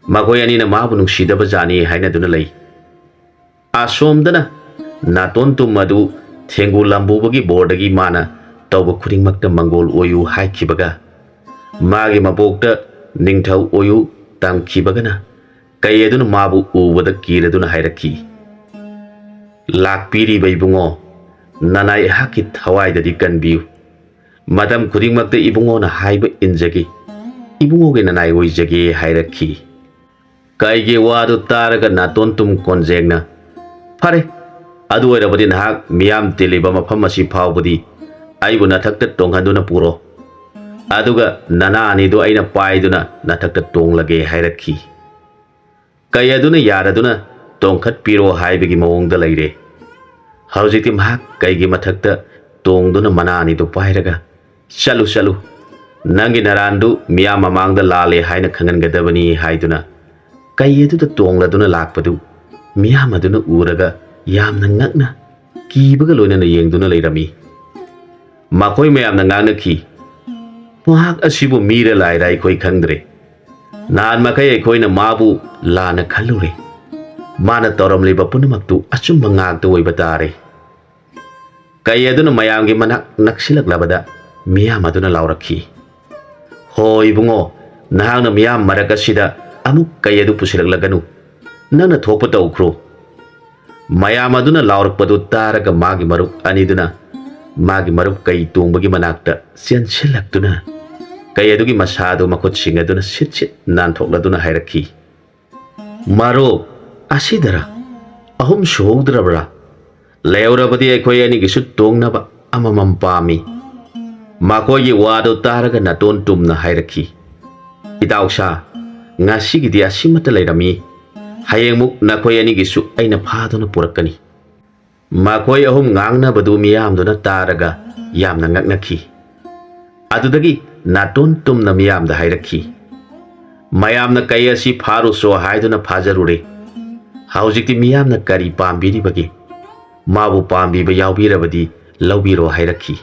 ꯃꯈꯣꯏ ꯑꯅꯤꯅ ꯃꯥꯕꯨ ꯅꯨꯡꯁꯤꯗꯕ ꯖꯥꯠꯅꯤ ꯍꯥꯏꯅꯗꯨꯅ ꯂꯩ꯫ ꯑꯁꯣꯝꯗꯅ ꯅꯥꯇꯣꯟ ꯇꯨꯝ ꯑꯗꯨ ꯊꯦꯡꯒꯨ ꯂꯝꯕꯨꯕꯒꯤ ꯕꯣꯔꯗꯒꯤ ꯃꯥꯅ ꯇꯧꯕ ꯈꯨꯗꯤꯡꯃꯛꯇ ꯃꯪꯒꯣꯜ ꯑꯣꯏꯌꯨ ꯍꯥꯏꯈꯤꯕꯒ, ꯃꯥꯒꯤ ꯃꯕꯣꯛꯇ ꯅꯤꯡꯊꯧ ꯑꯣꯏꯌꯨ ꯇꯝꯈꯤꯕꯒꯅ, ꯀꯩ ꯑꯗꯨꯅ ꯃꯥꯕꯨ ꯎꯕꯗ ꯀꯤꯔꯗꯨꯅ ꯍꯥꯏꯔꯛꯈꯤ, "ꯂꯥꯛꯄꯤꯔꯤꯕ ꯏꯕꯨꯡꯉꯣ, ꯅꯅꯥꯏ ꯑꯩꯍꯥꯛꯀꯤ ꯊꯋꯥꯏꯗꯗꯤ ꯀꯟꯕꯤꯌꯨ꯫ ꯃꯇꯝ ꯈꯨꯗꯤꯡꯃꯛꯇ ꯏꯕꯨꯡꯉꯣꯅ ꯍꯥꯏꯕ ꯏꯟꯖꯒꯦ, ꯏꯕꯨꯡꯉꯣꯒꯤ ꯅꯅꯥꯏ ꯑꯣꯏꯖꯒꯦ" ꯍꯥꯏꯔꯛꯈꯤ꯫ ꯀꯩꯒꯤ ꯋꯥꯗꯨ ꯇꯥꯔꯒ ꯅꯥꯇꯣꯟ ꯇꯨꯝ ꯀꯣꯟꯖꯦꯡꯅ, "ꯐꯔꯦ, ꯑꯗꯨ ꯑꯣꯏꯔꯕꯗꯤ ꯅꯍꯥꯛ ꯃꯤꯌꯥꯝ ꯇꯤꯜꯂꯤꯕ ꯃꯐꯝ ꯑꯁꯤ ꯐꯥꯎꯕꯗꯤ ꯑꯩꯕꯨ ꯅꯊꯛꯇ ꯇꯣꯡꯍꯟꯗꯨꯅ ꯄꯨꯔꯣ꯫ ꯑꯗꯨꯒ ꯅꯅꯥ ꯑꯅꯤꯗꯨ ꯑꯩꯅ ꯄꯥꯏꯗꯨꯅ ꯅꯊꯛꯇ ꯇꯣꯡꯂꯒꯦ" ꯍꯥꯏꯔꯛꯈꯤ꯫ ꯀꯩ ꯑꯗꯨꯅ ꯌꯥꯔꯗꯨꯅ ꯇꯣꯡꯈꯠꯄꯤꯔꯣ ꯍꯥꯏꯕꯒꯤ ꯃꯑꯣꯡꯗ ꯂꯩꯔꯦ꯫ ꯍꯧꯖꯤꯛꯇꯤ ꯃꯍꯥꯛ ꯀꯩꯒꯤ ꯃꯊꯛꯇ ꯇꯣꯡꯗꯨꯅ ꯃꯅꯥ ꯑꯅꯤꯗꯨ ꯄꯥꯏꯔꯒ, "ꯆꯠꯂꯨ, ꯆꯠꯂꯨ, ꯅꯪꯒꯤ ꯅꯔꯥꯟꯗꯨ ꯃꯤꯌꯥꯝ ꯃꯃꯥꯡꯗ ꯂꯥꯜꯂꯦ ꯍꯥꯏꯅ ꯈꯪꯍꯟꯒꯗꯕꯅꯤ" ꯍꯥꯏꯗꯨꯅ ꯀꯩ ꯑꯗꯨꯗ ꯇꯣꯡꯂꯗꯨꯅ ꯂꯥꯛꯄꯗꯨ ꯃꯤꯌꯥꯝ ꯑꯗꯨꯅ ꯎꯔꯒ ꯌꯥꯝꯅ ꯉꯛꯅ ꯀꯤꯕꯒ ꯂꯣꯏꯅꯅ ꯌꯦꯡꯗꯨꯅ ꯂꯩꯔꯝꯃꯤ꯫ ꯃꯈꯣꯏ ꯃꯌꯥꯝꯅ ꯉꯥꯡꯅꯈꯤ, "ꯃꯍꯥꯛ ꯑꯁꯤꯕꯨ ꯃꯤꯔ ꯂꯥꯏꯔ ꯑꯩꯈꯣꯏ ꯈꯪꯗ꯭ꯔꯦ꯫ ꯅꯍꯥꯟ ꯃꯈꯩ ꯑꯩꯈꯣꯏꯅ ꯃꯥꯕꯨ ꯂꯥꯟꯅ ꯈꯜꯂꯨꯔꯦ꯫ ꯃꯥꯅ ꯇꯧꯔꯝꯂꯤꯕ ꯄꯨꯝꯅꯃꯛꯇꯨ ꯑꯆꯨꯝꯕ ꯉꯥꯛꯇ ꯑꯣꯏꯕ ꯇꯥꯔꯦ"꯫ ꯀꯩ ꯑꯗꯨꯅ ꯃꯌꯥꯝꯒꯤ ꯃꯅꯥꯛ ꯅꯛꯁꯤꯜꯂꯛꯂꯕꯗ ꯃꯤꯌꯥꯝ ꯑꯗꯨꯅ ꯂꯥꯎꯔꯛꯈꯤ, "ꯍꯣ ꯏꯕꯨꯡꯉꯣ, ꯅꯍꯥꯛꯅ ꯃꯤꯌꯥꯝ ꯃꯔꯛ ꯑꯁꯤꯗ ꯑꯃꯨꯛ ꯀꯩ ꯑꯗꯨ ꯄꯨꯁꯤꯜꯂꯛꯂꯒꯅꯨ꯫ ꯅꯪꯅ ꯊꯣꯛꯄ ꯇꯧꯈ꯭ꯔꯣ"꯫ ꯃꯌꯥꯝ ꯑꯗꯨꯅ ꯂꯥꯎꯔꯛꯄꯗꯨ ꯇꯥꯔꯒ ꯃꯥꯒꯤ ꯃꯔꯨꯞ ꯑꯅꯤꯗꯨꯅ ꯃꯥꯒꯤ ꯃꯔꯨꯞ ꯀꯩ ꯇꯣꯡꯕꯒꯤ ꯃꯅꯥꯛꯇ ꯆꯦꯟꯁꯤꯜꯂꯛꯇꯨꯅ ꯀꯩ ꯑꯗꯨꯒꯤ ꯃꯁꯥꯗꯨ ꯃꯈꯨꯠꯁꯤꯡ ꯑꯗꯨꯅ ꯁꯤꯠ ꯁꯤꯠ ꯅꯥꯟꯊꯣꯛꯂꯗꯨꯅ ꯍꯥꯏꯔꯛꯈꯤ, "ꯃꯔꯨꯞ, ꯑꯁꯤꯗꯔ? ꯑꯍꯨꯝ ꯁꯨꯍꯧꯗ꯭ꯔꯕ꯭ꯔꯥ? ꯂꯩꯍꯧꯔꯕꯗꯤ ꯑꯩꯈꯣꯏ ꯑꯅꯤꯒꯤꯁꯨ ꯇꯣꯡꯅꯕ ꯑꯃꯃꯝ ꯄꯥꯝꯃꯤ꯫" ꯃꯈꯣꯏꯒꯤ ꯋꯥꯗꯨ ꯇꯥꯔꯒ ꯅꯥꯇꯣꯟ ꯇꯨꯝꯅ ꯍꯥꯏꯔꯛꯈꯤ, "ꯏꯇꯥꯎꯁꯥ, ꯉꯁꯤꯒꯤꯗꯤ ꯑꯁꯤꯃꯠꯇ ꯂꯩꯔꯝꯃꯤ꯫ ꯍꯌꯦꯡꯃꯨꯛ ꯅꯈꯣꯏ ꯑꯅꯤꯒꯤꯁꯨ ꯑꯩꯅ ꯐꯥꯗꯨꯅ ꯄꯨꯔꯛꯀꯅꯤ꯫" ꯃꯈꯣꯏ ꯑꯍꯨꯝ ꯉꯥꯡꯅꯕꯗꯨ ꯃꯤꯌꯥꯝꯗꯨꯅ ꯇꯥꯔꯒ ꯌꯥꯝꯅ ꯉꯛꯅꯈꯤ꯫ ꯑꯗꯨꯗꯒꯤ ꯅꯥꯇꯣꯟ ꯇꯨꯝꯅ ꯃꯤꯌꯥꯝꯗ ꯍꯥꯏꯔꯛꯈꯤ, "ꯃꯌꯥꯝꯅ ꯀꯩ ꯑꯁꯤ ꯐꯥꯔꯨꯆꯣ ꯍꯥꯏꯗꯨꯅ ꯐꯥꯖꯔꯨꯔꯦ꯫ ꯍꯧꯖꯤꯛꯇꯤ ꯃꯤꯌꯥꯝꯅ ꯀꯔꯤ ꯄꯥꯝꯕꯤꯔꯤꯕꯒꯦ? ꯃꯥꯕꯨ ꯄꯥꯝꯕꯤꯕ ꯌꯥꯎꯕꯤꯔꯕꯗꯤ ꯂꯧꯕꯤꯔꯣ" ꯍꯥꯏꯔꯛꯈꯤ꯫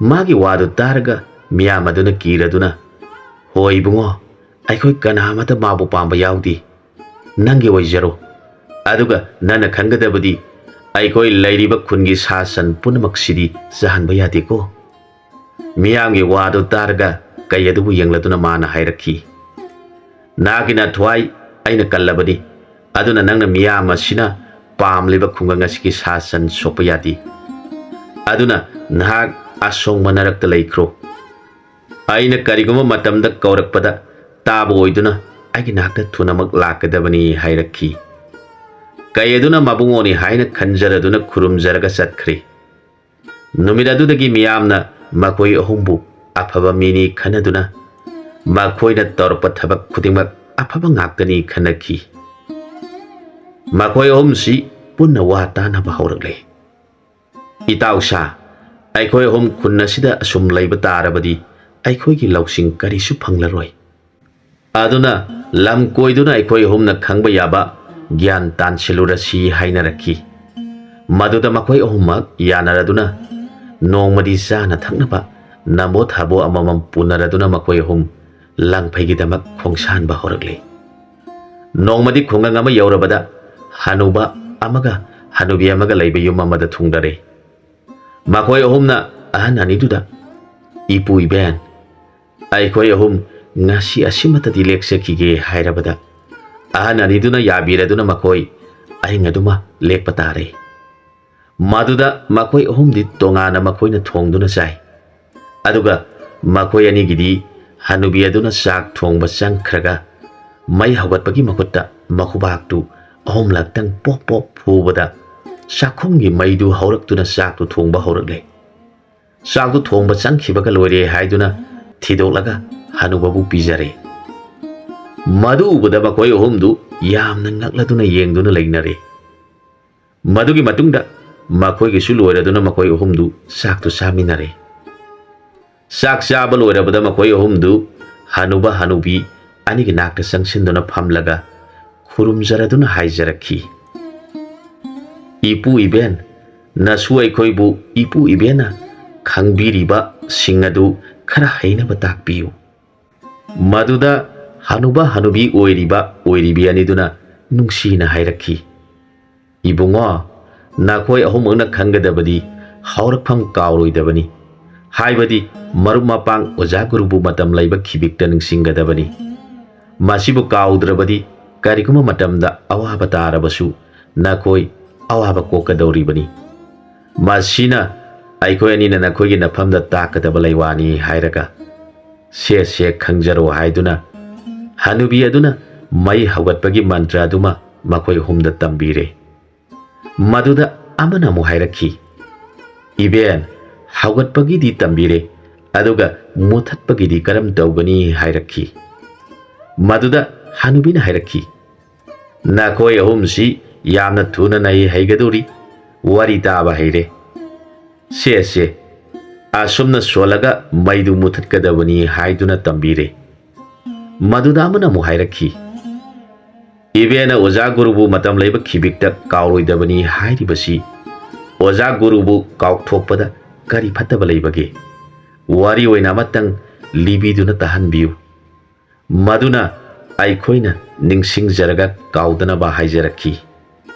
ꯃꯥꯒꯤ ꯋꯥꯗꯨ ꯇꯥꯔꯒ ꯃꯤꯌꯥꯝ ꯑꯗꯨꯅ ꯀꯤꯔꯗꯨꯅ, "ꯍꯣꯏ ꯏꯕꯨꯡꯉꯣ, ꯑꯩꯈꯣꯏ ꯀꯅꯥ ꯑꯃꯠꯇ ꯃꯥꯕꯨ ꯄꯥꯝꯕ ꯌꯥꯎꯗꯦ꯫ ꯅꯪꯒꯤ ꯑꯣꯏꯖꯔꯣ꯫ ꯑꯗꯨꯒ ꯅꯪꯅ ꯈꯪꯒꯗꯕꯗꯤ, ꯑꯩꯈꯣꯏ ꯂꯩꯔꯤꯕ ꯈꯨꯟꯒꯤ ꯁꯥ ꯁꯟ ꯄꯨꯝꯅꯃꯛꯁꯤꯗꯤ ꯆꯥꯍꯟꯕ ꯌꯥꯗꯦꯀꯣ꯫" ꯃꯤꯌꯥꯝꯒꯤ ꯋꯥꯗꯨ ꯇꯥꯔꯒ ꯀꯩ ꯑꯗꯨꯕꯨ ꯌꯦꯡꯂꯗꯨꯅ ꯃꯥꯅ ꯍꯥꯏꯔꯛꯈꯤ, "ꯅꯍꯥꯛꯀꯤ ꯅꯊ꯭ꯋꯥꯏ ꯑꯩꯅ ꯀꯜꯂꯕꯅꯤ꯫ ꯑꯗꯨꯅ ꯅꯪꯅ ꯃꯤꯌꯥꯝ ꯑꯁꯤꯅ ꯄꯥꯝꯂꯤꯕ ꯈꯨꯡꯒꯪ ꯑꯁꯤꯒꯤ ꯁꯥ ꯁꯟ ꯁꯣꯛꯄ ꯌꯥꯗꯦ꯫ ꯑꯗꯨꯅ ꯅꯍꯥꯛ ꯑꯁꯣꯡꯕ ꯅꯔꯛꯇ ꯂꯩꯈ꯭ꯔꯣ꯫ ꯑꯩꯅ ꯀꯔꯤꯒꯨꯝꯕ ꯃꯇꯝꯗ ꯀꯧꯔꯛꯄꯗ ꯇꯥꯕ ꯑꯣꯏꯗꯨꯅ ꯑꯩꯒꯤ ꯅꯥꯛꯇ ꯊꯨꯅꯃꯛ ꯂꯥꯛꯀꯗꯕꯅꯤ" ꯍꯥꯏꯔꯛꯈꯤ꯫ ꯀꯩ ꯑꯗꯨꯅ ꯃꯕꯨꯡꯉꯣꯅꯤ ꯍꯥꯏꯅ ꯈꯟꯖꯔꯗꯨꯅ ꯈꯨꯔꯨꯝꯖꯔꯒ ꯆꯠꯈ꯭ꯔꯦ꯫ ꯅꯨꯃꯤꯠ ꯑꯗꯨꯗꯒꯤ ꯃꯤꯌꯥꯝꯅ ꯃꯈꯣꯏ ꯑꯍꯨꯝꯕꯨ ꯑꯐꯕ ꯃꯤꯅꯤ ꯈꯟꯅꯗꯨꯅ ꯃꯈꯣꯏꯅ ꯇꯧꯔꯛꯄ ꯊꯕꯛ ꯈꯨꯗꯤꯡꯃꯛ ꯑꯐꯕ ꯉꯥꯛꯇꯅꯤ ꯈꯟꯅꯈꯤ꯫ ꯃꯈꯣꯏ ꯑꯍꯨꯝꯁꯤ ꯄꯨꯟꯅ ꯋꯥ ꯇꯥꯅꯕ ꯍꯧꯔꯛꯂꯦ꯫ "ꯏꯇꯥꯎꯁꯥ, ꯑꯩꯈꯣꯏ ꯑꯍꯨꯝ ꯈꯨꯟ ꯑꯁꯤꯗ ꯑꯁꯨꯝ ꯂꯩꯕ ꯇꯥꯔꯕꯗꯤ ꯑꯩꯈꯣꯏꯒꯤ ꯂꯧꯁꯤꯡ ꯀꯔꯤꯁꯨ ꯐꯪꯂꯔꯣꯏ꯫ ꯑꯗꯨꯅ ꯂꯝ ꯀꯣꯏꯗꯨꯅ ꯑꯩꯈꯣꯏ ꯑꯍꯨꯝꯅ ꯈꯪꯕ ꯌꯥꯕ ꯒ꯭ꯌꯥꯟ ꯇꯥꯟꯁꯤꯜꯂꯨꯔꯁꯤ" ꯍꯥꯏꯅꯔꯛꯈꯤ꯫ ꯃꯗꯨꯗ ꯃꯈꯣꯏ ꯑꯍꯨꯝꯃꯛ ꯌꯥꯅꯔꯗꯨꯅ ꯅꯣꯡꯃꯗꯤ ꯆꯥꯅ ꯊꯛꯅꯕ ꯅꯝꯕꯣ ꯊꯥꯕꯣ ꯑꯃꯃꯝ ꯄꯨꯅꯔꯗꯨꯅ ꯃꯈꯣꯏ ꯑꯍꯨꯝ ꯂꯥꯡꯐꯩꯒꯤꯗꯃꯛ ꯈꯣꯡꯁꯥꯟꯕ ꯍꯧꯔꯛꯂꯤ꯫ ꯅꯣꯡꯃꯗꯤ ꯈꯨꯡꯒꯪ ꯑꯃ ꯌꯧꯔꯕꯗ ꯍꯅꯨꯕ ꯑꯃꯒ ꯍꯅꯨꯕꯤ ꯑꯃꯒ ꯂꯩꯕ ꯌꯨꯝ ꯑꯃꯗ ꯊꯨꯡꯂꯔꯦ꯫ ꯃꯈꯣꯏ ꯑꯍꯨꯝꯅ ꯑꯍꯟ ꯑꯅꯤꯗꯨꯗ, "ꯏꯄꯨ ꯏꯕꯦꯟ, ꯑꯩꯈꯣꯏ ꯑꯍꯨꯝ ꯉꯁꯤ ꯑꯁꯤꯃꯇꯗꯤ ꯂꯦꯛꯆꯈꯤꯒꯦ" ꯍꯥꯏꯔꯕꯗ, ꯑꯍꯟ ꯑꯅꯤꯗꯨꯅ ꯌꯥꯕꯤꯔꯗꯨꯅ ꯃꯈꯣꯏ ꯑꯍꯤꯡ ꯑꯗꯨꯃ ꯂꯦꯛꯄ ꯇꯥꯔꯦ꯫ ꯃꯗꯨꯗ ꯃꯈꯣꯏ ꯑꯍꯨꯝꯗꯤ ꯇꯣꯉꯥꯟꯅ ꯃꯈꯣꯏꯅ ꯊꯣꯡꯗꯨꯅ ꯆꯥꯏ꯫ ꯑꯗꯨꯒ ꯃꯈꯣꯏ ꯑꯅꯤꯒꯤꯗꯤ ꯍꯅꯨꯕꯤ ꯑꯗꯨꯅ ꯆꯥꯛ ꯊꯣꯡꯕ ꯆꯪꯈ꯭ꯔꯒ ꯃꯩ ꯍꯧꯒꯠꯄꯒꯤ ꯃꯍꯨꯠꯇ ꯃꯈꯨꯕꯥꯛꯇꯨ ꯑꯍꯨꯝꯂꯛꯇꯪ ꯄꯣꯞ ꯄꯣꯞ ꯐꯨꯕꯗ ꯆꯥꯛꯈꯨꯝꯒꯤ ꯃꯩꯗꯨ ꯍꯧꯔꯛꯇꯨꯅ ꯆꯥꯛꯇꯨ ꯊꯣꯡꯕ ꯍꯧꯔꯛꯂꯦ꯫ ꯆꯥꯛꯇꯨ ꯊꯣꯡꯕ ꯆꯪꯈꯤꯕꯒ ꯂꯣꯏꯔꯦ ꯍꯥꯏꯗꯨꯅ ꯊꯤꯗꯣꯛꯂꯒ ꯍꯅꯨꯕꯕꯨ ꯄꯤꯖꯔꯦ꯫ ꯃꯗꯨ ꯎꯕꯗ ꯃꯈꯣꯏ ꯑꯍꯨꯝꯗꯨ ꯌꯥꯝꯅ ꯉꯛꯂꯗꯨꯅ ꯌꯦꯡꯗꯨꯅ ꯂꯩꯅꯔꯦ꯫ ꯃꯗꯨꯒꯤ ꯃꯇꯨꯡꯗ ꯃꯈꯣꯏꯒꯤꯁꯨ ꯂꯣꯏꯔꯗꯨꯅ ꯃꯈꯣꯏ ꯑꯍꯨꯝꯗꯨ ꯆꯥꯛꯇꯨ ꯆꯥꯃꯤꯟꯅꯔꯦ꯫ ꯆꯥꯛ ꯆꯥꯕ ꯂꯣꯏꯔꯕꯗ ꯃꯈꯣꯏ ꯑꯍꯨꯝꯗꯨ ꯍꯅꯨꯕ ꯍꯅꯨꯕꯤ ꯑꯅꯤꯒꯤ ꯅꯥꯛꯇ ꯆꯪꯁꯤꯟꯗꯨꯅ ꯐꯝꯂꯒ ꯈꯨꯔꯨꯝꯖꯔꯗꯨꯅ ꯍꯥꯏꯖꯔꯛꯈꯤ, "ꯏꯄꯨ ꯏꯕꯦꯟ, ꯅꯁꯨ ꯑꯩꯈꯣꯏꯕꯨ ꯏꯄꯨ ꯏꯕꯦꯟꯅ ꯈꯪꯕꯤꯔꯤꯕꯁꯤꯡ ꯑꯗꯨ ꯈꯔ ꯍꯩꯅꯕ ꯇꯥꯛꯄꯤꯌꯨ"꯫ ꯃꯗꯨꯗ ꯍꯅꯨꯕ ꯍꯅꯨꯕꯤ ꯑꯣꯏꯔꯤꯕ ꯑꯣꯏꯔꯤꯕꯤ ꯑꯅꯤꯗꯨꯅ ꯅꯨꯡꯁꯤꯅ ꯍꯥꯏꯔꯛꯈꯤ, "ꯏꯕꯨꯡꯉꯣ, ꯅꯈꯣꯏ ꯑꯍꯨꯝꯃꯛꯅ ꯈꯪꯒꯗꯕꯗꯤ ꯍꯧꯔꯛꯐꯝ ꯀꯥꯎꯔꯣꯏꯗꯕꯅꯤ꯫ ꯍꯥꯏꯕꯗꯤ ꯃꯔꯨꯞ ꯃꯄꯥꯡ ꯑꯣꯖꯥ ꯒꯨꯔꯨꯕꯨ ꯃꯇꯝ ꯂꯩꯕ ꯈꯤꯕꯤꯛꯇ ꯅꯤꯡꯁꯤꯡꯒꯗꯕꯅꯤ꯫ ꯃꯁꯤꯕꯨ ꯀꯥꯎꯗ꯭ꯔꯕꯗꯤ ꯀꯔꯤꯒꯨꯝꯕ ꯃꯇꯝꯗ ꯑꯋꯥꯕ ꯇꯥꯔꯕꯁꯨ ꯅꯈꯣꯏ ꯑꯋꯥꯕ ꯀꯣꯛꯀꯗꯧꯔꯤꯕꯅꯤ꯫ ꯃꯁꯤꯅ ꯑꯩꯈꯣꯏ ꯑꯅꯤꯅ ꯅꯈꯣꯏꯒꯤ ꯅꯐꯝꯗ ꯇꯥꯛꯀꯗꯕ ꯂꯩꯋꯥꯅꯤ" ꯍꯥꯏꯔꯒ, "ꯁꯦ ꯁꯦ, ꯈꯪꯖꯔꯣ" ꯍꯥꯏꯗꯨꯅ ꯍꯅꯨꯕꯤ ꯑꯗꯨꯅ ꯃꯩ ꯍꯧꯒꯠꯄꯒꯤ ꯃꯟꯇ꯭ꯔ ꯑꯗꯨꯃ ꯃꯈꯣꯏ ꯑꯍꯨꯝꯗ ꯇꯝꯕꯤꯔꯦ꯫ ꯃꯗꯨꯗ ꯑꯃꯅ ꯑꯃꯨꯛ ꯍꯥꯏꯔꯛꯈꯤ, "ꯏꯕꯦꯟ, ꯍꯧꯒꯠꯄꯒꯤꯗꯤ ꯇꯝꯕꯤꯔꯦ, ꯑꯗꯨꯒ ꯃꯨꯊꯠꯄꯒꯤꯗꯤ ꯀꯔꯝ ꯇꯧꯒꯅꯤ?" ꯍꯥꯏꯔꯛꯈꯤ꯫ ꯃꯗꯨꯗ ꯍꯅꯨꯕꯤꯅ ꯍꯥꯏꯔꯛꯈꯤ, "ꯅꯈꯣꯏ ꯑꯍꯨꯝꯁꯤ ꯌꯥꯝꯅ ꯊꯨꯅ ꯅꯩ ꯍꯩꯒꯗꯧꯔꯤ, ꯋꯥꯔꯤ ꯇꯥꯕ ꯍꯩꯔꯦ꯫ ꯁꯦ ꯁꯦ, ꯑꯁꯨꯝꯅ ꯁꯣꯜꯂꯒ ꯃꯩꯗꯨ ꯃꯨꯊꯠꯀꯗꯕꯅꯤ" ꯍꯥꯏꯗꯨꯅ ꯇꯝꯕꯤꯔꯦ꯫ ꯃꯗꯨꯗ ꯑꯃꯅ ꯑꯃꯨꯛ ꯍꯥꯏꯔꯛꯈꯤ, "ꯏꯕꯦꯟꯅ ꯑꯣꯖꯥ ꯒꯨꯔꯨꯕꯨ ꯃꯇꯝ ꯂꯩꯕ ꯈꯤꯕꯤꯛꯇ ꯀꯥꯎꯔꯣꯏꯗꯕꯅꯤ ꯍꯥꯏꯔꯤꯕꯁꯤ ꯑꯣꯖꯥ ꯒꯨꯔꯨꯕꯨ ꯀꯥꯎꯊꯣꯛꯄꯗ ꯀꯔꯤ ꯐꯠꯇꯕ ꯂꯩꯕꯒꯦ? ꯋꯥꯔꯤ ꯑꯣꯏꯅ ꯑꯃꯇꯪ ꯂꯤꯕꯤꯗꯨꯅ ꯇꯥꯍꯟꯕꯤꯌꯨ꯫ ꯃꯗꯨꯅ ꯑꯩꯈꯣꯏꯅ ꯅꯤꯡꯁꯤꯡꯖꯔꯒ ꯀꯥꯎꯗꯅꯕ" ꯍꯥꯏꯖꯔꯛꯈꯤ꯫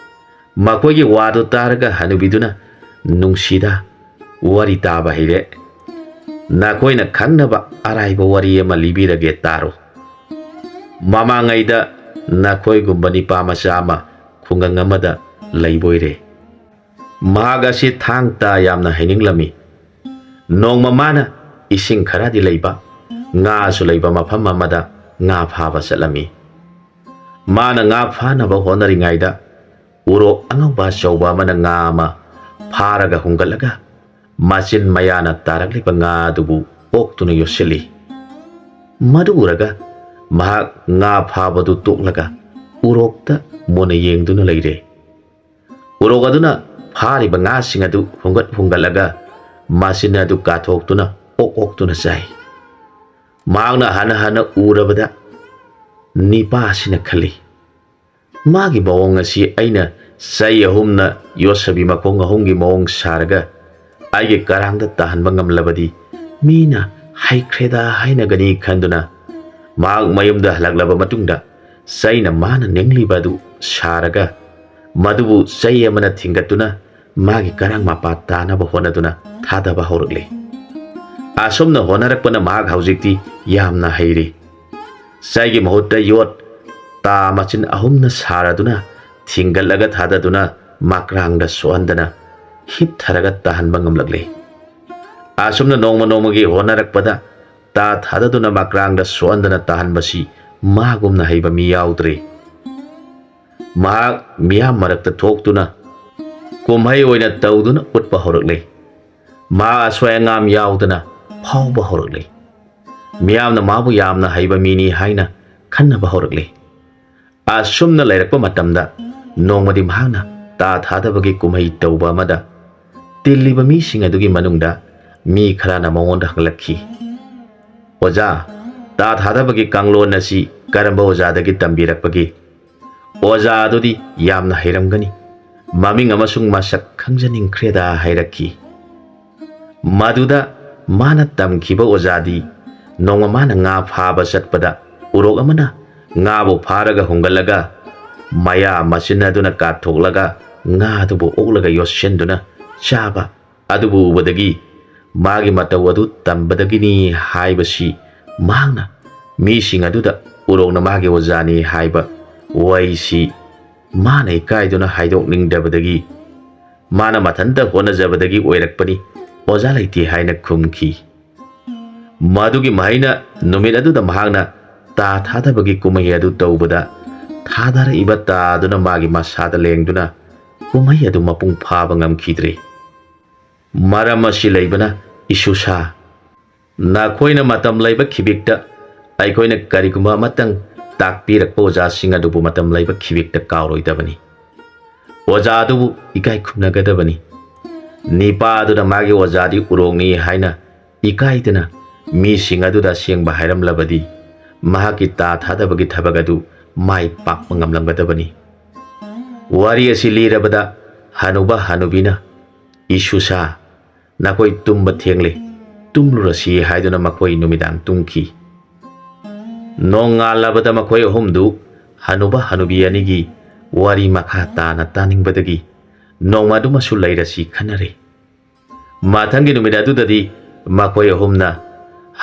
ꯃꯈꯣꯏꯒꯤ ꯋꯥꯗꯨ ꯇꯥꯔꯒ ꯍꯅꯨꯕꯤꯗꯨꯅ, "ꯅꯨꯡꯁꯤꯗ, ꯋꯥꯔꯤ ꯇꯥꯕ ꯍꯩꯔꯦ꯫ ꯅꯈꯣꯏꯅ ꯈꯪꯅꯕ ꯑꯔꯥꯏꯕ ꯋꯥꯔꯤ ꯑꯃ ꯂꯤꯕꯤꯔꯒꯦ, ꯇꯥꯔꯣ꯫ ꯃꯃꯥꯡꯉꯩꯗ ꯅꯈꯣꯏꯒꯨꯝꯕ ꯅꯤꯄꯥ ꯃꯆꯥ ꯑꯃ ꯈꯨꯡꯒꯪ ꯑꯃꯗ ꯂꯩꯕ ꯑꯣꯏꯔꯦ꯫ ꯃꯍꯥꯛ ꯑꯁꯤ ꯊꯥꯡ ꯇꯥ ꯌꯥꯝꯅ ꯍꯩꯅꯤꯡꯂꯝꯃꯤ꯫ ꯅꯣꯡꯃ ꯃꯥꯅ ꯏꯁꯤꯡ ꯈꯔꯗꯤ ꯂꯩꯕ, ꯉꯥꯁꯨ ꯂꯩꯕ ꯃꯐꯝ ꯑꯃꯗ ꯉꯥ ꯐꯥꯕ ꯆꯠꯂꯝꯃꯤ꯫ ꯃꯥꯅ ꯉꯥ ꯐꯥꯅꯕ ꯍꯣꯠꯅꯔꯤꯉꯩꯗ ꯎꯔꯣꯛ ꯑꯉꯧꯕ ꯑꯆꯧꯕ ꯑꯃꯅ ꯉꯥ ꯑꯃ ꯐꯥꯔꯒ ꯍꯨꯡꯒꯠꯂꯒ ꯃꯆꯤꯟ ꯃꯌꯥꯅ ꯇꯥꯔꯛꯂꯤꯕ ꯉꯥ ꯑꯗꯨꯕꯨ ꯑꯣꯛꯇꯨꯅ ꯌꯣꯠꯁꯤꯜꯂꯤ꯫ ꯃꯗꯨ ꯎꯔꯒ ꯃꯍꯥꯛ ꯉꯥ ꯐꯥꯕꯗꯨ ꯇꯣꯛꯂꯒ ꯎꯔꯣꯛꯇ ꯃꯨꯟꯅ ꯌꯦꯡꯗꯨꯅ ꯂꯩꯔꯦ꯫ ꯎꯔꯣꯛ ꯑꯗꯨꯅ ꯐꯥꯔꯤꯕ ꯉꯥꯁꯤꯡ ꯑꯗꯨ ꯍꯨꯡꯒꯠ ꯍꯨꯡꯒꯠꯂꯒ ꯃꯆꯤꯟ ꯑꯗꯨ ꯀꯥꯊꯣꯛꯇꯨꯅ ꯑꯣꯛ ꯑꯣꯛꯇꯨꯅ ꯆꯥꯏ꯫ ꯃꯍꯥꯛꯅ ꯍꯟꯅ ꯍꯟꯅ ꯎꯔꯕꯗ ꯅꯤꯄꯥꯁꯤꯅ ꯈꯜꯂꯤ, "ꯃꯥꯒꯤ ꯃꯑꯣꯡ ꯑꯁꯤ ꯑꯩꯅ ꯆꯩ ꯑꯍꯨꯝꯅ ꯌꯣꯠꯁꯕꯤ ꯃꯈꯣꯡ ꯑꯍꯨꯝꯒꯤ ꯃꯑꯣꯡ ꯁꯥꯔꯒ ꯑꯩꯒꯤ ꯀꯔꯥꯡꯗ ꯇꯥꯍꯟꯕ ꯉꯝꯂꯕꯗꯤ ꯃꯤꯅ ꯍꯩꯈ꯭ꯔꯦꯗ ꯍꯥꯏꯅꯒꯅꯤ" ꯈꯟꯗꯨꯅ ꯃꯍꯥꯛ ꯃꯌꯨꯝꯗ ꯍꯜꯂꯛꯂꯕ ꯃꯇꯨꯡꯗ ꯆꯩꯅ ꯃꯥꯅ ꯅꯤꯡꯂꯤꯕ ꯑꯗꯨ ꯁꯥꯔꯒ ꯃꯗꯨꯕꯨ ꯆꯩ ꯑꯃꯅ ꯊꯤꯡꯒꯠꯇꯨꯅ ꯃꯥꯒꯤ ꯀꯔꯥꯡ ꯃꯄꯥ ꯇꯥꯅꯕ ꯍꯣꯠꯅꯗꯨꯅ ꯊꯥꯗꯕ ꯍꯧꯔꯛꯂꯦ꯫ ꯑꯁꯨꯝꯅ ꯍꯣꯠꯅꯔꯛꯄꯅ ꯃꯍꯥꯛ ꯍꯧꯖꯤꯛꯇꯤ ꯌꯥꯝꯅ ꯍꯩꯔꯦ꯫ ꯆꯩꯒꯤ ꯃꯍꯨꯠꯇ ꯌꯣꯠ ꯇꯥ ꯃꯆꯤꯟ ꯑꯍꯨꯝꯅ ꯁꯥꯔꯗꯨꯅ ꯊꯤꯡꯒꯠꯂꯒ ꯊꯥꯗꯗꯨꯅ ꯃꯀ꯭ꯔꯥꯡꯗ ꯁꯣꯛꯍꯟꯗꯅ ꯍꯤꯞꯊꯔꯒ ꯇꯥꯍꯟꯕ ꯉꯝꯂꯛꯂꯦ꯫ ꯑꯁꯨꯝꯅ ꯅꯣꯡꯃ ꯅꯣꯡꯃꯒꯤ ꯍꯣꯠꯅꯔꯛꯄꯗ ꯇꯥ ꯊꯥꯗꯗꯨꯅ ꯃꯀ꯭ꯔꯥꯡꯗ ꯁꯣꯛꯍꯟꯗꯅ ꯇꯥꯍꯟꯕꯁꯤ ꯃꯥꯒꯨꯝꯅ ꯍꯩꯕ ꯃꯤ ꯌꯥꯎꯗ꯭ꯔꯦ꯫ ꯃꯍꯥꯛ ꯃꯤꯌꯥꯝ ꯃꯔꯛꯇ ꯊꯣꯛꯇꯨꯅ ꯀꯨꯝꯍꯩ ꯑꯣꯏꯅ ꯇꯧꯗꯨꯅ ꯎꯠꯄ ꯍꯧꯔꯛꯂꯦ꯫ ꯃꯍꯥꯛ ꯑꯁꯣꯏ ꯑꯉꯥꯝ ꯌꯥꯎꯗꯅ ꯐꯥꯎꯕ ꯍꯧꯔꯛꯂꯦ꯫ ꯃꯤꯌꯥꯝꯅ ꯃꯥꯕꯨ ꯌꯥꯝꯅ ꯍꯩꯕ ꯃꯤꯅꯤ ꯍꯥꯏꯅ ꯈꯟꯅꯕ ꯍꯧꯔꯛꯂꯦ꯫ ꯑꯁꯨꯝꯅ ꯂꯩꯔꯛꯄ ꯃꯇꯝꯗ ꯅꯣꯡꯃꯗꯤ ꯃꯍꯥꯛꯅ ꯇꯥ ꯊꯥꯗꯕꯒꯤ ꯀꯨꯝꯍꯩ ꯇꯧꯕ ꯑꯃꯗ ꯇꯤꯜꯂꯤꯕ ꯃꯤꯁꯤꯡ ꯑꯗꯨꯒꯤ ꯃꯅꯨꯡꯗ ꯃꯤ ꯈꯔꯅ ꯃꯉꯣꯟꯗ ꯍꯪꯂꯛꯈꯤ, "ꯑꯣꯖꯥ, ꯇꯥ ꯊꯥꯗꯕꯒꯤ ꯀꯥꯡꯂꯣꯟ ꯑꯁꯤ ꯀꯔꯝꯕ ꯑꯣꯖꯥꯗꯒꯤ ꯇꯝꯕꯤꯔꯛꯄꯒꯦ? ꯑꯣꯖꯥ ꯑꯗꯨꯗꯤ ꯌꯥꯝꯅ ꯍꯩꯔꯝꯒꯅꯤ꯫ ꯃꯃꯤꯡ ꯑꯃꯁꯨꯡ ꯃꯁꯛ ꯈꯪꯖꯅꯤꯡꯈ꯭ꯔꯦꯗ" ꯍꯥꯏꯔꯛꯈꯤ꯫ ꯃꯗꯨꯗ ꯃꯥꯅ ꯇꯝꯈꯤꯕ ꯑꯣꯖꯥꯗꯤ ꯅꯣꯡꯃ ꯃꯥꯅ ꯉꯥ ꯐꯥꯕ ꯆꯠꯄꯗ ꯎꯔꯣꯛ ꯑꯃꯅ ꯉꯥꯕꯨ ꯐꯥꯔꯒ ꯍꯨꯡꯒꯠꯂꯒ ꯃꯌꯥ ꯃꯆꯤꯟ ꯑꯗꯨꯅ ꯀꯥꯊꯣꯛꯂꯒ ꯉꯥ ꯑꯗꯨꯕꯨ ꯑꯣꯛꯂꯒ ꯌꯣꯠꯁꯤꯟꯗꯨꯅ ꯆꯥꯕ ꯑꯗꯨꯕꯨ ꯎꯕꯗꯒꯤ ꯃꯥꯒꯤ ꯃꯇꯧ ꯑꯗꯨ ꯇꯝꯕꯗꯒꯤꯅꯤ ꯍꯥꯏꯕꯁꯤ ꯃꯍꯥꯛꯅ ꯃꯤꯁꯤꯡ ꯑꯗꯨꯗ ꯎꯔꯣꯛꯅ ꯃꯥꯒꯤ ꯑꯣꯖꯥꯅꯤ ꯍꯥꯏꯕ ꯋꯥꯍꯩꯁꯤ ꯃꯥꯅ ꯏꯀꯥꯏꯗꯨꯅ ꯍꯥꯏꯗꯣꯛꯅꯤꯡꯗꯕꯗꯒꯤ, ꯃꯥꯅ ꯃꯊꯟꯇ ꯍꯣꯠꯅꯖꯕꯗꯒꯤ ꯑꯣꯏꯔꯛꯄꯅꯤ, ꯑꯣꯖꯥ ꯂꯩꯇꯦ ꯍꯥꯏꯅ ꯈꯨꯝꯈꯤ꯫ ꯃꯗꯨꯒꯤ ꯃꯍꯩꯅ ꯅꯨꯃꯤꯠ ꯑꯗꯨꯗ ꯃꯍꯥꯛꯅ ꯇꯥ ꯊꯥꯗꯕꯒꯤ ꯀꯨꯝꯍꯩ ꯑꯗꯨ ꯇꯧꯕꯗ, ꯊꯥꯗꯔꯛꯏꯕ ꯇꯥ ꯑꯗꯨꯅ ꯃꯥꯒꯤ ꯃꯁꯥꯗ ꯂꯦꯡꯗꯨꯅ ꯀꯨꯝꯍꯩ ꯑꯗꯨ ꯃꯄꯨꯡ ꯐꯥꯕ ꯉꯝꯈꯤꯗ꯭ꯔꯦ꯫ ꯃꯔꯝ ꯑꯁꯤ ꯂꯩꯕꯅ, ꯏꯁꯨꯁꯥ, ꯅꯈꯣꯏꯅ ꯃꯇꯝ ꯂꯩꯕ ꯈꯤꯕꯤꯛꯇ ꯑꯩꯈꯣꯏꯅ ꯀꯔꯤꯒꯨꯝꯕ ꯑꯃꯇꯪ ꯇꯥꯛꯄꯤꯔꯛꯄ ꯑꯣꯖꯥꯁꯤꯡ ꯑꯗꯨꯕꯨ ꯃꯇꯝ ꯂꯩꯕ ꯈꯤꯕꯤꯛꯇ ꯀꯥꯎꯔꯣꯏꯗꯕꯅꯤ꯫ ꯑꯣꯖꯥ ꯑꯗꯨꯕꯨ ꯏꯀꯥꯏ ꯈꯨꯝꯅꯒꯗꯕꯅꯤ꯫ ꯅꯤꯄꯥ ꯑꯗꯨꯅ ꯃꯥꯒꯤ ꯑꯣꯖꯥꯗꯤ ꯎꯔꯣꯡꯅꯤ ꯍꯥꯏꯅ ꯏꯀꯥꯏꯗꯅ ꯃꯤꯁꯤꯡ ꯑꯗꯨꯗ ꯑꯁꯦꯡꯕ ꯍꯥꯏꯔꯝꯂꯕꯗꯤ, ꯃꯍꯥꯛꯀꯤ ꯇꯥ ꯊꯥꯗꯕꯒꯤ ꯊꯕꯛ ꯑꯗꯨ ꯃꯥꯏ ꯄꯥꯛꯄ ꯉꯝꯂꯝꯒꯗꯕꯅꯤ꯫ ꯋꯥꯔꯤ ꯑꯁꯤ ꯂꯤꯔꯕꯗ, ꯍꯅꯨꯕ ꯍꯅꯨꯕꯤꯅ, "ꯏꯁꯨꯁꯥ, ꯅꯈꯣꯏ ꯇꯨꯝꯕ ꯊꯦꯡꯂꯦ, ꯇꯨꯝꯂꯨꯔꯁꯤ" ꯍꯥꯏꯗꯨꯅ ꯃꯈꯣꯏ ꯅꯨꯃꯤꯗꯥꯡ ꯇꯨꯝꯈꯤ꯫ ꯅꯣꯡꯉꯥꯜꯂꯕꯗ ꯃꯈꯣꯏ ꯑꯍꯨꯝꯗꯨ ꯍꯅꯨꯕ ꯍꯅꯨꯕꯤ ꯑꯅꯤꯒꯤ ꯋꯥꯔꯤ ꯃꯈꯥ ꯇꯥꯅ ꯇꯥꯅꯤꯡꯕꯗꯒꯤ ꯅꯣꯡꯃ ꯑꯗꯨꯃꯁꯨ ꯂꯩꯔꯁꯤ ꯈꯟꯅꯔꯦ꯫ ꯃꯊꯪꯒꯤ ꯅꯨꯃꯤꯠ ꯑꯗꯨꯗꯗꯤ ꯃꯈꯣꯏ ꯑꯍꯨꯝꯅ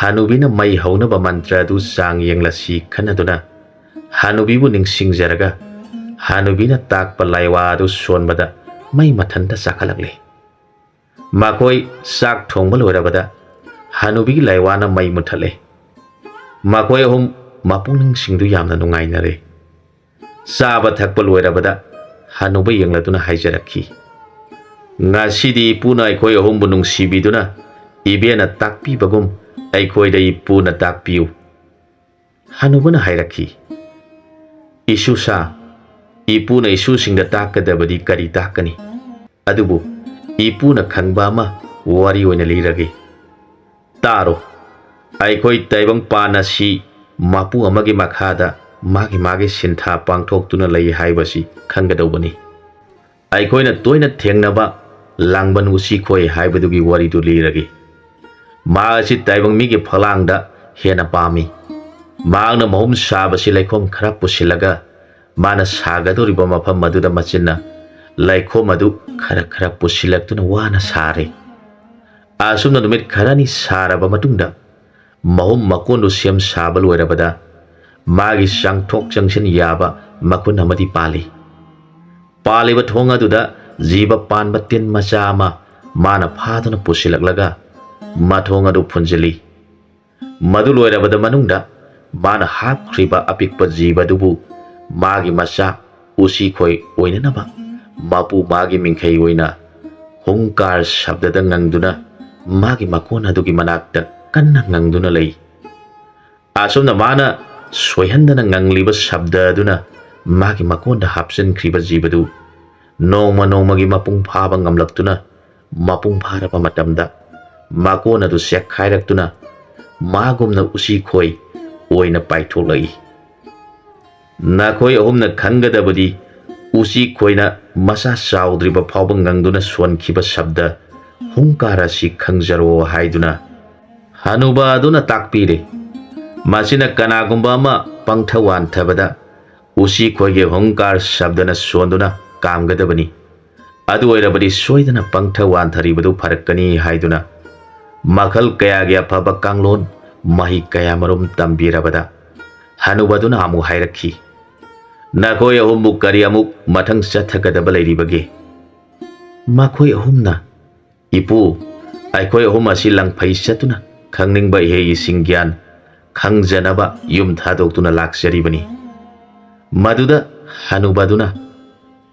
ꯍꯅꯨꯕꯤꯅ ꯃꯩ ꯍꯧꯅꯕ ꯃꯟꯇ꯭ꯔ ꯑꯗꯨ ꯆꯥꯡ ꯌꯦꯡꯂꯁꯤ ꯈꯟꯅꯗꯨꯅ ꯍꯅꯨꯕꯤꯕꯨ ꯅꯤꯡꯁꯤꯡꯖꯔꯒ ꯍꯅꯨꯕꯤꯅ ꯇꯥꯛꯄ ꯂꯥꯏꯋꯥ ꯑꯗꯨ ꯁꯣꯟꯕꯗ ꯃꯩ ꯃꯊꯟꯇ ꯆꯥꯈꯠꯂꯛꯂꯦ꯫ ꯃꯈꯣꯏ ꯆꯥꯛ ꯊꯣꯡꯕ ꯂꯣꯏꯔꯕꯗ ꯍꯅꯨꯕꯤꯒꯤ ꯂꯥꯏꯋꯥꯅ ꯃꯩ ꯃꯨꯠꯊꯠꯂꯦ꯫ ꯃꯈꯣꯏ ꯑꯍꯨꯝ ꯃꯄꯨꯛꯅꯤꯡꯁꯤꯡꯗꯨ ꯌꯥꯝꯅ ꯅꯨꯡꯉꯥꯏꯅꯔꯦ꯫ ꯆꯥꯕ ꯊꯛꯄ ꯂꯣꯏꯔꯕꯗ ꯍꯅꯨꯕ ꯌꯦꯡꯂꯗꯨꯅ ꯍꯥꯏꯖꯔꯛꯈꯤ, "ꯉꯁꯤꯗꯤ ꯏꯄꯨꯅ ꯑꯩꯈꯣꯏ ꯑꯍꯨꯝꯕꯨ ꯅꯨꯡꯁꯤꯕꯤꯗꯨꯅ ꯏꯕꯦꯟꯅ ꯇꯥꯛꯄꯤꯕꯒꯨꯝ ꯑꯩꯈꯣꯏꯗ ꯏꯄꯨꯅ ꯇꯥꯛꯄꯤꯌꯨ"꯫ ꯍꯅꯨꯕꯅ ꯍꯥꯏꯔꯛꯈꯤ, "ꯏꯁꯨꯁꯥ, ꯏꯄꯨꯅ ꯏꯁꯨꯁꯤꯡꯗ ꯇꯥꯛꯀꯗꯕꯗꯤ ꯀꯔꯤ ꯇꯥꯛꯀꯅꯤ? ꯑꯗꯨꯕꯨ ꯏꯄꯨꯅ ꯈꯪꯕ ꯑꯃ ꯋꯥꯔꯤ ꯑꯣꯏꯅ ꯂꯤꯔꯒꯦ꯫ ꯇꯥꯔꯣ, ꯑꯩꯈꯣꯏ ꯇꯥꯏꯕꯪ ꯄꯥꯟ ꯑꯁꯤ ꯃꯄꯨ ꯑꯃꯒꯤ ꯃꯈꯥꯗ ꯃꯥꯒꯤ ꯃꯥꯒꯤ ꯁꯤꯟꯊꯥ ꯄꯥꯡꯊꯣꯛꯇꯨꯅ ꯂꯩ ꯍꯥꯏꯕꯁꯤ ꯈꯪꯒꯗꯧꯕꯅꯤ꯫ ꯑꯩꯈꯣꯏꯅ ꯇꯣꯏꯅ ꯊꯦꯡꯅꯕ ꯂꯥꯡꯕꯟ ꯎꯆꯤꯈꯣꯏ ꯍꯥꯏꯕꯗꯨꯒꯤ ꯋꯥꯔꯤꯗꯨ ꯂꯤꯔꯒꯦ꯫ ꯃꯍꯥꯛ ꯑꯁꯤ ꯇꯥꯏꯕꯪ ꯃꯤꯒꯤ ꯐꯛꯂꯥꯡꯗ ꯍꯦꯟꯅ ꯄꯥꯝꯃꯤ꯫ ꯃꯍꯥꯛꯅ ꯃꯍꯨꯝ ꯁꯥꯕꯁꯤ ꯂꯩꯈꯣꯝ ꯈꯔ ꯄꯨꯁꯤꯜꯂꯒ ꯃꯥꯅ ꯁꯥꯒꯗꯧꯔꯤꯕ ꯃꯐꯝ ꯑꯗꯨꯗ ꯃꯆꯤꯟꯅ ꯂꯩꯈꯣꯝ ꯑꯗꯨ ꯈꯔ ꯈꯔ ꯄꯨꯁꯤꯜꯂꯛꯇꯨꯅ ꯋꯥꯅ ꯁꯥꯔꯦ꯫ ꯑꯁꯨꯝꯅ ꯅꯨꯃꯤꯠ ꯈꯔꯅꯤ ꯁꯥꯔꯕ ꯃꯇꯨꯡꯗ ꯃꯍꯨꯝ ꯃꯀꯣꯟꯗꯨ ꯁꯦꯝ ꯁꯥꯕ ꯂꯣꯏꯔꯕꯗ ꯃꯥꯒꯤ ꯆꯪꯊꯣꯛ ꯆꯪꯁꯤꯟ ꯌꯥꯕ ꯃꯈꯨꯟ ꯑꯃꯗꯤ ꯄꯥꯜꯂꯤ꯫ ꯄꯥꯜꯂꯤꯕ ꯊꯣꯡ ꯑꯗꯨꯗ ꯖꯤꯕ ꯄꯥꯟꯕ ꯇꯤꯟ ꯃꯆꯥ ꯑꯃ ꯃꯥꯅ ꯐꯥꯗꯨꯅ ꯄꯨꯁꯤꯜꯂꯛꯂꯒ ꯃꯊꯣꯡ ꯑꯗꯨ ꯐꯨꯟꯖꯤꯜꯂꯤ꯫ ꯃꯗꯨ ꯂꯣꯏꯔꯕꯗ ꯃꯅꯨꯡꯗ ꯃꯥꯅ ꯍꯥꯞꯈ꯭ꯔꯤꯕ ꯑꯄꯤꯛꯄ ꯖꯤꯕ ꯑꯗꯨꯕꯨ ꯃꯥꯒꯤ ꯃꯆꯥ ꯎꯆꯤꯈꯣꯏ ꯑꯣꯏꯅꯅꯕ ꯃꯄꯨ ꯃꯥꯒꯤ ꯃꯤꯡꯈꯩ ꯑꯣꯏꯅ ꯍꯨꯡꯀꯥꯔ ꯁꯕꯗꯗ ꯉꯪꯗꯨꯅ ꯃꯥꯒꯤ ꯃꯀꯣꯟ ꯑꯗꯨꯒꯤ ꯃꯅꯥꯛꯇ ꯀꯟꯅ ꯉꯪꯗꯨꯅ ꯂꯩ꯫ ꯑꯁꯨꯝꯅ ꯃꯥꯅ ꯁꯣꯏꯍꯟꯗꯅ ꯉꯪꯂꯤꯕ ꯁꯕꯗ ꯑꯗꯨꯅ ꯃꯥꯒꯤ ꯃꯀꯣꯟꯗ ꯍꯥꯞꯆꯤꯟꯈ꯭ꯔꯤꯕ ꯖꯤꯕꯗꯨ ꯅꯣꯡꯃ ꯅꯣꯡꯃꯒꯤ ꯃꯄꯨꯡ ꯐꯥꯕ ꯉꯝꯂꯛꯇꯨꯅ, ꯃꯄꯨꯡ ꯐꯥꯔꯕ ꯃꯇꯝꯗ ꯃꯀꯣꯟ ꯑꯗꯨ ꯆꯦꯛꯈꯥꯏꯔꯛꯇꯨꯅ ꯃꯥꯒꯨꯝꯅ ꯎꯆꯤꯈꯣꯏ ꯑꯣꯏꯅ ꯄꯥꯏꯊꯣꯛꯂꯛꯏ꯫ ꯅꯈꯣꯏ ꯑꯍꯨꯝꯅ ꯈꯪꯒꯗꯕꯗꯤ, ꯎꯆꯤꯈꯣꯏꯅ ꯃꯁꯥ ꯆꯥꯎꯗ꯭ꯔꯤꯕ ꯐꯥꯎꯕ ꯉꯪꯗꯨꯅ ꯁꯣꯟꯈꯤꯕ ꯁꯕꯗ ꯍꯨꯡꯀꯥꯔ ꯑꯁꯤ ꯈꯪꯖꯔꯣ ꯍꯥꯏꯗꯨꯅ ꯍꯅꯨꯕ ꯑꯗꯨꯅ ꯇꯥꯛꯄꯤꯔꯦ꯫ ꯃꯁꯤꯅ ꯀꯅꯥꯒꯨꯝꯕ ꯑꯃ ꯄꯪꯊ ꯋꯥꯟꯊꯕꯗ ꯎꯆꯤꯈꯣꯏꯒꯤ ꯍꯨꯡꯀꯥꯔ ꯁꯕꯗꯅ ꯁꯣꯟꯗꯨꯅ ꯀꯥꯝꯒꯗꯕꯅꯤ꯫ ꯑꯗꯨ ꯑꯣꯏꯔꯕꯗꯤ ꯁꯣꯏꯗꯅ ꯄꯪꯊ ꯋꯥꯟꯊꯔꯤꯕꯗꯨ ꯐꯔꯛꯀꯅꯤ ꯍꯥꯏꯗꯨꯅ ꯃꯈꯜ ꯀꯌꯥꯒꯤ ꯑꯐꯕ ꯀꯥꯡꯂꯣꯟ ꯃꯍꯩ ꯀꯌꯥꯃꯔꯨꯝ ꯇꯝꯕꯤꯔꯕꯗ ꯍꯅꯨꯕꯗꯨꯅ ꯑꯃꯨꯛ ꯍꯥꯏꯔꯛꯈꯤ, "ꯅꯈꯣꯏ ꯑꯍꯨꯝꯕꯨ ꯀꯔꯤ ꯑꯃꯨꯛ ꯃꯊꯪ ꯆꯠꯊꯒꯗꯕ ꯂꯩꯔꯤꯕꯒꯦ?" ꯃꯈꯣꯏ ꯑꯍꯨꯝꯅ, "ꯏꯄꯨ, ꯑꯩꯈꯣꯏ ꯑꯍꯨꯝ ꯑꯁꯤ ꯂꯪꯐꯩ ꯆꯠꯇꯨꯅ ꯈꯪꯅꯤꯡꯕ ꯏꯍꯩ ꯏꯁꯤꯡ ꯒ꯭ꯌꯥꯟ ꯈꯪꯖꯅꯕ ꯌꯨꯝ ꯊꯥꯗꯣꯛꯇꯨꯅ ꯂꯥꯛꯆꯔꯤꯕꯅꯤ꯫" ꯃꯗꯨꯗ ꯍꯅꯨꯕꯗꯨꯅ,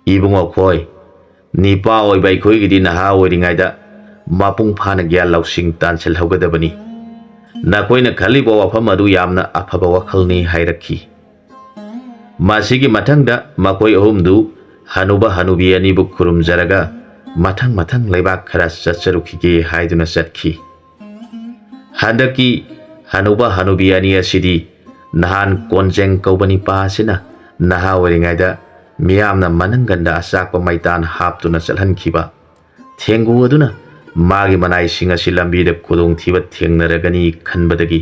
"ꯏꯕꯨꯡꯉꯣ ꯈꯣꯏ, ꯅꯤꯄꯥ ꯑꯣꯏꯕ ꯑꯩꯈꯣꯏꯒꯤꯗꯤ ꯅꯍꯥ ꯑꯣꯏꯔꯤꯉꯩꯗ ꯃꯄꯨꯡ ꯐꯥꯅ ꯒ꯭ꯌꯥꯟ ꯂꯧꯁꯤꯡ ꯇꯥꯟꯁꯤꯜꯍꯧꯒꯗꯕꯅꯤ꯫ ꯅꯈꯣꯏꯅ ꯈꯜꯂꯤꯕ ꯋꯥꯐꯝ ꯑꯗꯨ ꯌꯥꯝꯅ ꯑꯐꯕ ꯋꯥꯈꯜꯅꯤ" ꯍꯥꯏꯔꯛꯈꯤ꯫ ꯃꯁꯤꯒꯤ ꯃꯊꯪꯗ ꯃꯈꯣꯏ ꯑꯍꯨꯝꯗꯨ ꯍꯅꯨꯕ ꯍꯅꯨꯕꯤ ꯑꯅꯤꯕꯨ ꯈꯨꯔꯨꯝꯖꯔꯒ ꯃꯊꯪ ꯃꯊꯪ ꯂꯩꯕꯥꯛ ꯈꯔ ꯆꯠꯆꯔꯨꯈꯤꯒꯦ ꯍꯥꯏꯗꯨꯅ ꯆꯠꯈꯤ꯫ ꯍꯟꯗꯛꯀꯤ ꯍꯅꯨꯕ ꯍꯅꯨꯕꯤ ꯑꯅꯤ ꯑꯁꯤꯗꯤ ꯅꯍꯥꯟ ꯀꯣꯟꯖꯦꯡ ꯀꯧꯕ ꯅꯤꯄꯥ ꯑꯁꯤꯅ ꯅꯍꯥ ꯑꯣꯏꯔꯤꯉꯩꯗ ꯃꯤꯌꯥꯝꯅ ꯃꯅꯪꯒꯟꯗ ꯑꯆꯥꯛꯄ ꯃꯩꯇꯥꯟ ꯍꯥꯞꯇꯨꯅ ꯆꯠꯍꯟꯈꯤꯕ ꯊꯦꯡꯒꯨ ꯑꯗꯨꯅ ꯃꯥꯒꯤ ꯃꯅꯥꯏꯁꯤꯡ ꯑꯁꯤ ꯂꯝꯕꯤꯗ ꯈꯨꯗꯣꯡꯊꯤꯕ ꯊꯦꯡꯅꯔꯒꯅꯤ ꯈꯟꯕꯗꯒꯤ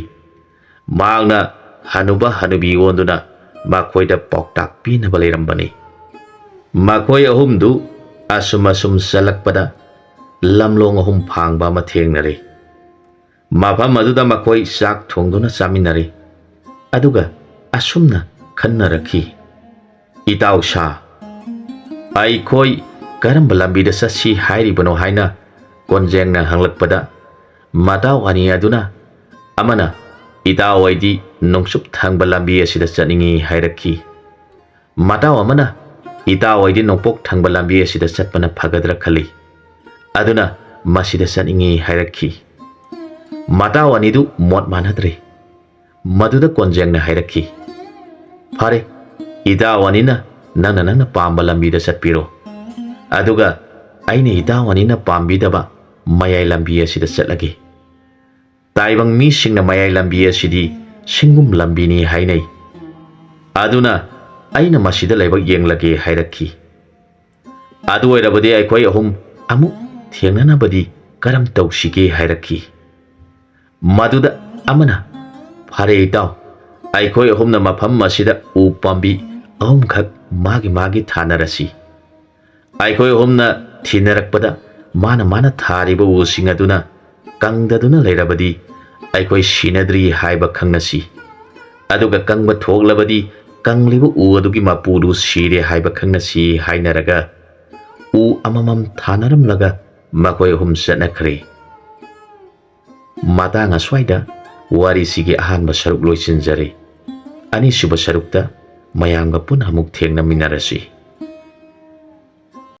ꯃꯍꯥꯛꯅ ꯍꯅꯨꯕ ꯍꯅꯨꯕꯤ ꯑꯣꯟꯗꯨꯅ ꯃꯈꯣꯏꯗ ꯄꯥꯎꯇꯥꯛ ꯄꯤꯅꯕ ꯂꯩꯔꯝꯕꯅꯤ꯫ ꯃꯈꯣꯏ ꯑꯍꯨꯝꯗꯨ ꯑꯁꯨꯝ ꯑꯁꯨꯝ ꯆꯠꯂꯛꯄꯗ ꯂꯝꯂꯣꯡ ꯑꯍꯨꯝ ꯐꯥꯡꯕ ꯑꯃ ꯊꯦꯡꯅꯔꯦ꯫ ꯃꯐꯝ ꯑꯗꯨꯗ ꯃꯈꯣꯏ ꯆꯥꯛ ꯊꯣꯡꯗꯨꯅ ꯆꯥꯃꯤꯟꯅꯔꯦ꯫ ꯑꯗꯨꯒ ꯑꯁꯨꯝꯅ ꯈꯟꯅꯔꯛꯈꯤ, "ꯏꯇꯥꯎ ꯁꯥ, "ꯑꯩꯈꯣꯏ ꯀꯔꯝꯕ ꯂꯝꯕꯤꯗ ꯆꯠꯁꯤ ꯍꯥꯏꯔꯤꯕꯅꯣ?" ꯍꯥꯏꯅ ꯀꯣꯟꯖꯦꯡꯅ ꯍꯪꯂꯛꯄꯗ, ꯃꯇꯥꯎ ꯑꯅꯤ ꯑꯗꯨꯅ ꯑꯃꯅ, "ꯏꯇꯥꯎ ꯑꯩꯗꯤ ꯅꯣꯡꯆꯨꯞ ꯊꯪꯕ ꯂꯝꯕꯤ ꯑꯁꯤꯗ ꯆꯠꯅꯤꯡꯏ" ꯍꯥꯏꯔꯛꯈꯤ꯫ ꯃꯇꯥꯎ ꯑꯃꯅ, "ꯏꯇꯥꯎ ꯑꯩꯗꯤ ꯅꯣꯡꯄꯣꯛ ꯊꯪꯕ ꯂꯝꯕꯤ ꯑꯁꯤꯗ ꯆꯠꯄꯅ ꯐꯒꯗ꯭ꯔꯥ ꯈꯜꯂꯤ, ꯑꯗꯨꯅ ꯃꯁꯤꯗ ꯆꯠꯅꯤꯡꯏ" ꯍꯥꯏꯔꯛꯈꯤ꯫ ꯃꯇꯥꯎ ꯑꯅꯤꯗꯨ ꯃꯣꯠ ꯃꯥꯟꯅꯗ꯭ꯔꯦ꯫ ꯃꯗꯨꯗ ꯀꯣꯟꯖꯦꯡꯅ ꯍꯥꯏꯔꯛꯈꯤ, "ꯐꯔꯦ, ꯏꯇꯥꯎ ꯑꯅꯤꯅ ꯅꯪꯅ ꯅꯪꯅ ꯄꯥꯝꯕ ꯂꯝꯕꯤꯗ ꯆꯠꯄꯤꯔꯣ, ꯑꯗꯨꯒ ꯑꯩꯅ ꯏꯇꯥꯎ ꯑꯅꯤꯅ ꯄꯥꯝꯕꯤꯗꯕ ꯃꯌꯥꯏ ꯂꯝꯕꯤ ꯑꯁꯤꯗ ꯆꯠꯂꯒꯦ꯫ ꯇꯥꯏꯕꯪ ꯃꯤꯁꯤꯡꯅ ꯃꯌꯥꯏ ꯂꯝꯕꯤ ꯑꯁꯤꯗꯤ ꯁꯤꯡꯒꯨꯝ ꯂꯝꯕꯤꯅꯤ ꯍꯥꯏꯅꯩ, ꯑꯗꯨꯅ ꯑꯩꯅ ꯃꯁꯤꯗ ꯂꯥꯏꯕꯛ ꯌꯦꯡꯂꯒꯦ" ꯍꯥꯏꯔꯛꯈꯤ꯫ "ꯑꯗꯨ ꯑꯣꯏꯔꯕꯗꯤ ꯑꯩꯈꯣꯏ ꯑꯍꯨꯝ ꯑꯃꯨꯛ ꯊꯦꯡꯅꯅꯕꯗꯤ ꯀꯔꯝ ꯇꯧꯁꯤꯒꯦ?" ꯍꯥꯏꯔꯛꯈꯤ꯫ ꯃꯗꯨꯗ ꯑꯃꯅ, "ꯐꯔꯦ ꯏꯇꯥꯎ, ꯑꯩꯈꯣꯏ ꯑꯍꯨꯝꯅ ꯃꯐꯝ ꯑꯁꯤꯗ ꯎ ꯄꯥꯝꯕꯤ ꯑꯍꯨꯝꯈꯛ ꯃꯥꯒꯤ ꯃꯥꯒꯤ ꯊꯥꯅꯔꯁꯤ꯫ ꯑꯩꯈꯣꯏ ꯑꯍꯨꯝꯅ ꯊꯤꯅꯔꯛꯄꯗ ꯃꯥꯅ ꯃꯥꯅ ꯊꯥꯔꯤꯕ ꯎꯁꯤꯡ ꯑꯗꯨꯅ ꯀꯪꯗꯗꯨꯅ ꯂꯩꯔꯕꯗꯤ ꯑꯩꯈꯣꯏ ꯁꯤꯅꯗ꯭ꯔꯤ ꯍꯥꯏꯕ ꯈꯪꯅꯁꯤ, ꯑꯗꯨꯒ ꯀꯪꯕ ꯊꯣꯛꯂꯕꯗꯤ ꯀꯪꯂꯤꯕ ꯎ ꯑꯗꯨꯒꯤ ꯃꯄꯨꯗꯨ ꯁꯤꯔꯦ ꯍꯥꯏꯕ ꯈꯪꯅꯁꯤ" ꯍꯥꯏꯅꯔꯒ ꯎ ꯑꯃꯃꯝ ꯊꯥꯅꯔꯝꯂꯒ ꯃꯈꯣꯏ ꯑꯍꯨꯝ ꯆꯠꯅꯈ꯭ꯔꯦ꯫ ꯃꯇꯥꯡ ꯑꯁ꯭ꯋꯥꯏꯗ ꯋꯥꯔꯤꯁꯤꯒꯤ ꯑꯍꯥꯟꯕ ꯁꯔꯨꯛ ꯂꯣꯏꯁꯤꯟꯖꯔꯦ꯫ ꯑꯅꯤꯁꯨꯕ ꯁꯔꯨꯛꯇ ꯃꯌꯥꯝꯒ ꯄꯨꯟꯅ ꯑꯃꯨꯛ ꯊꯦꯡꯅꯃꯤꯟꯅꯔꯁꯤ꯫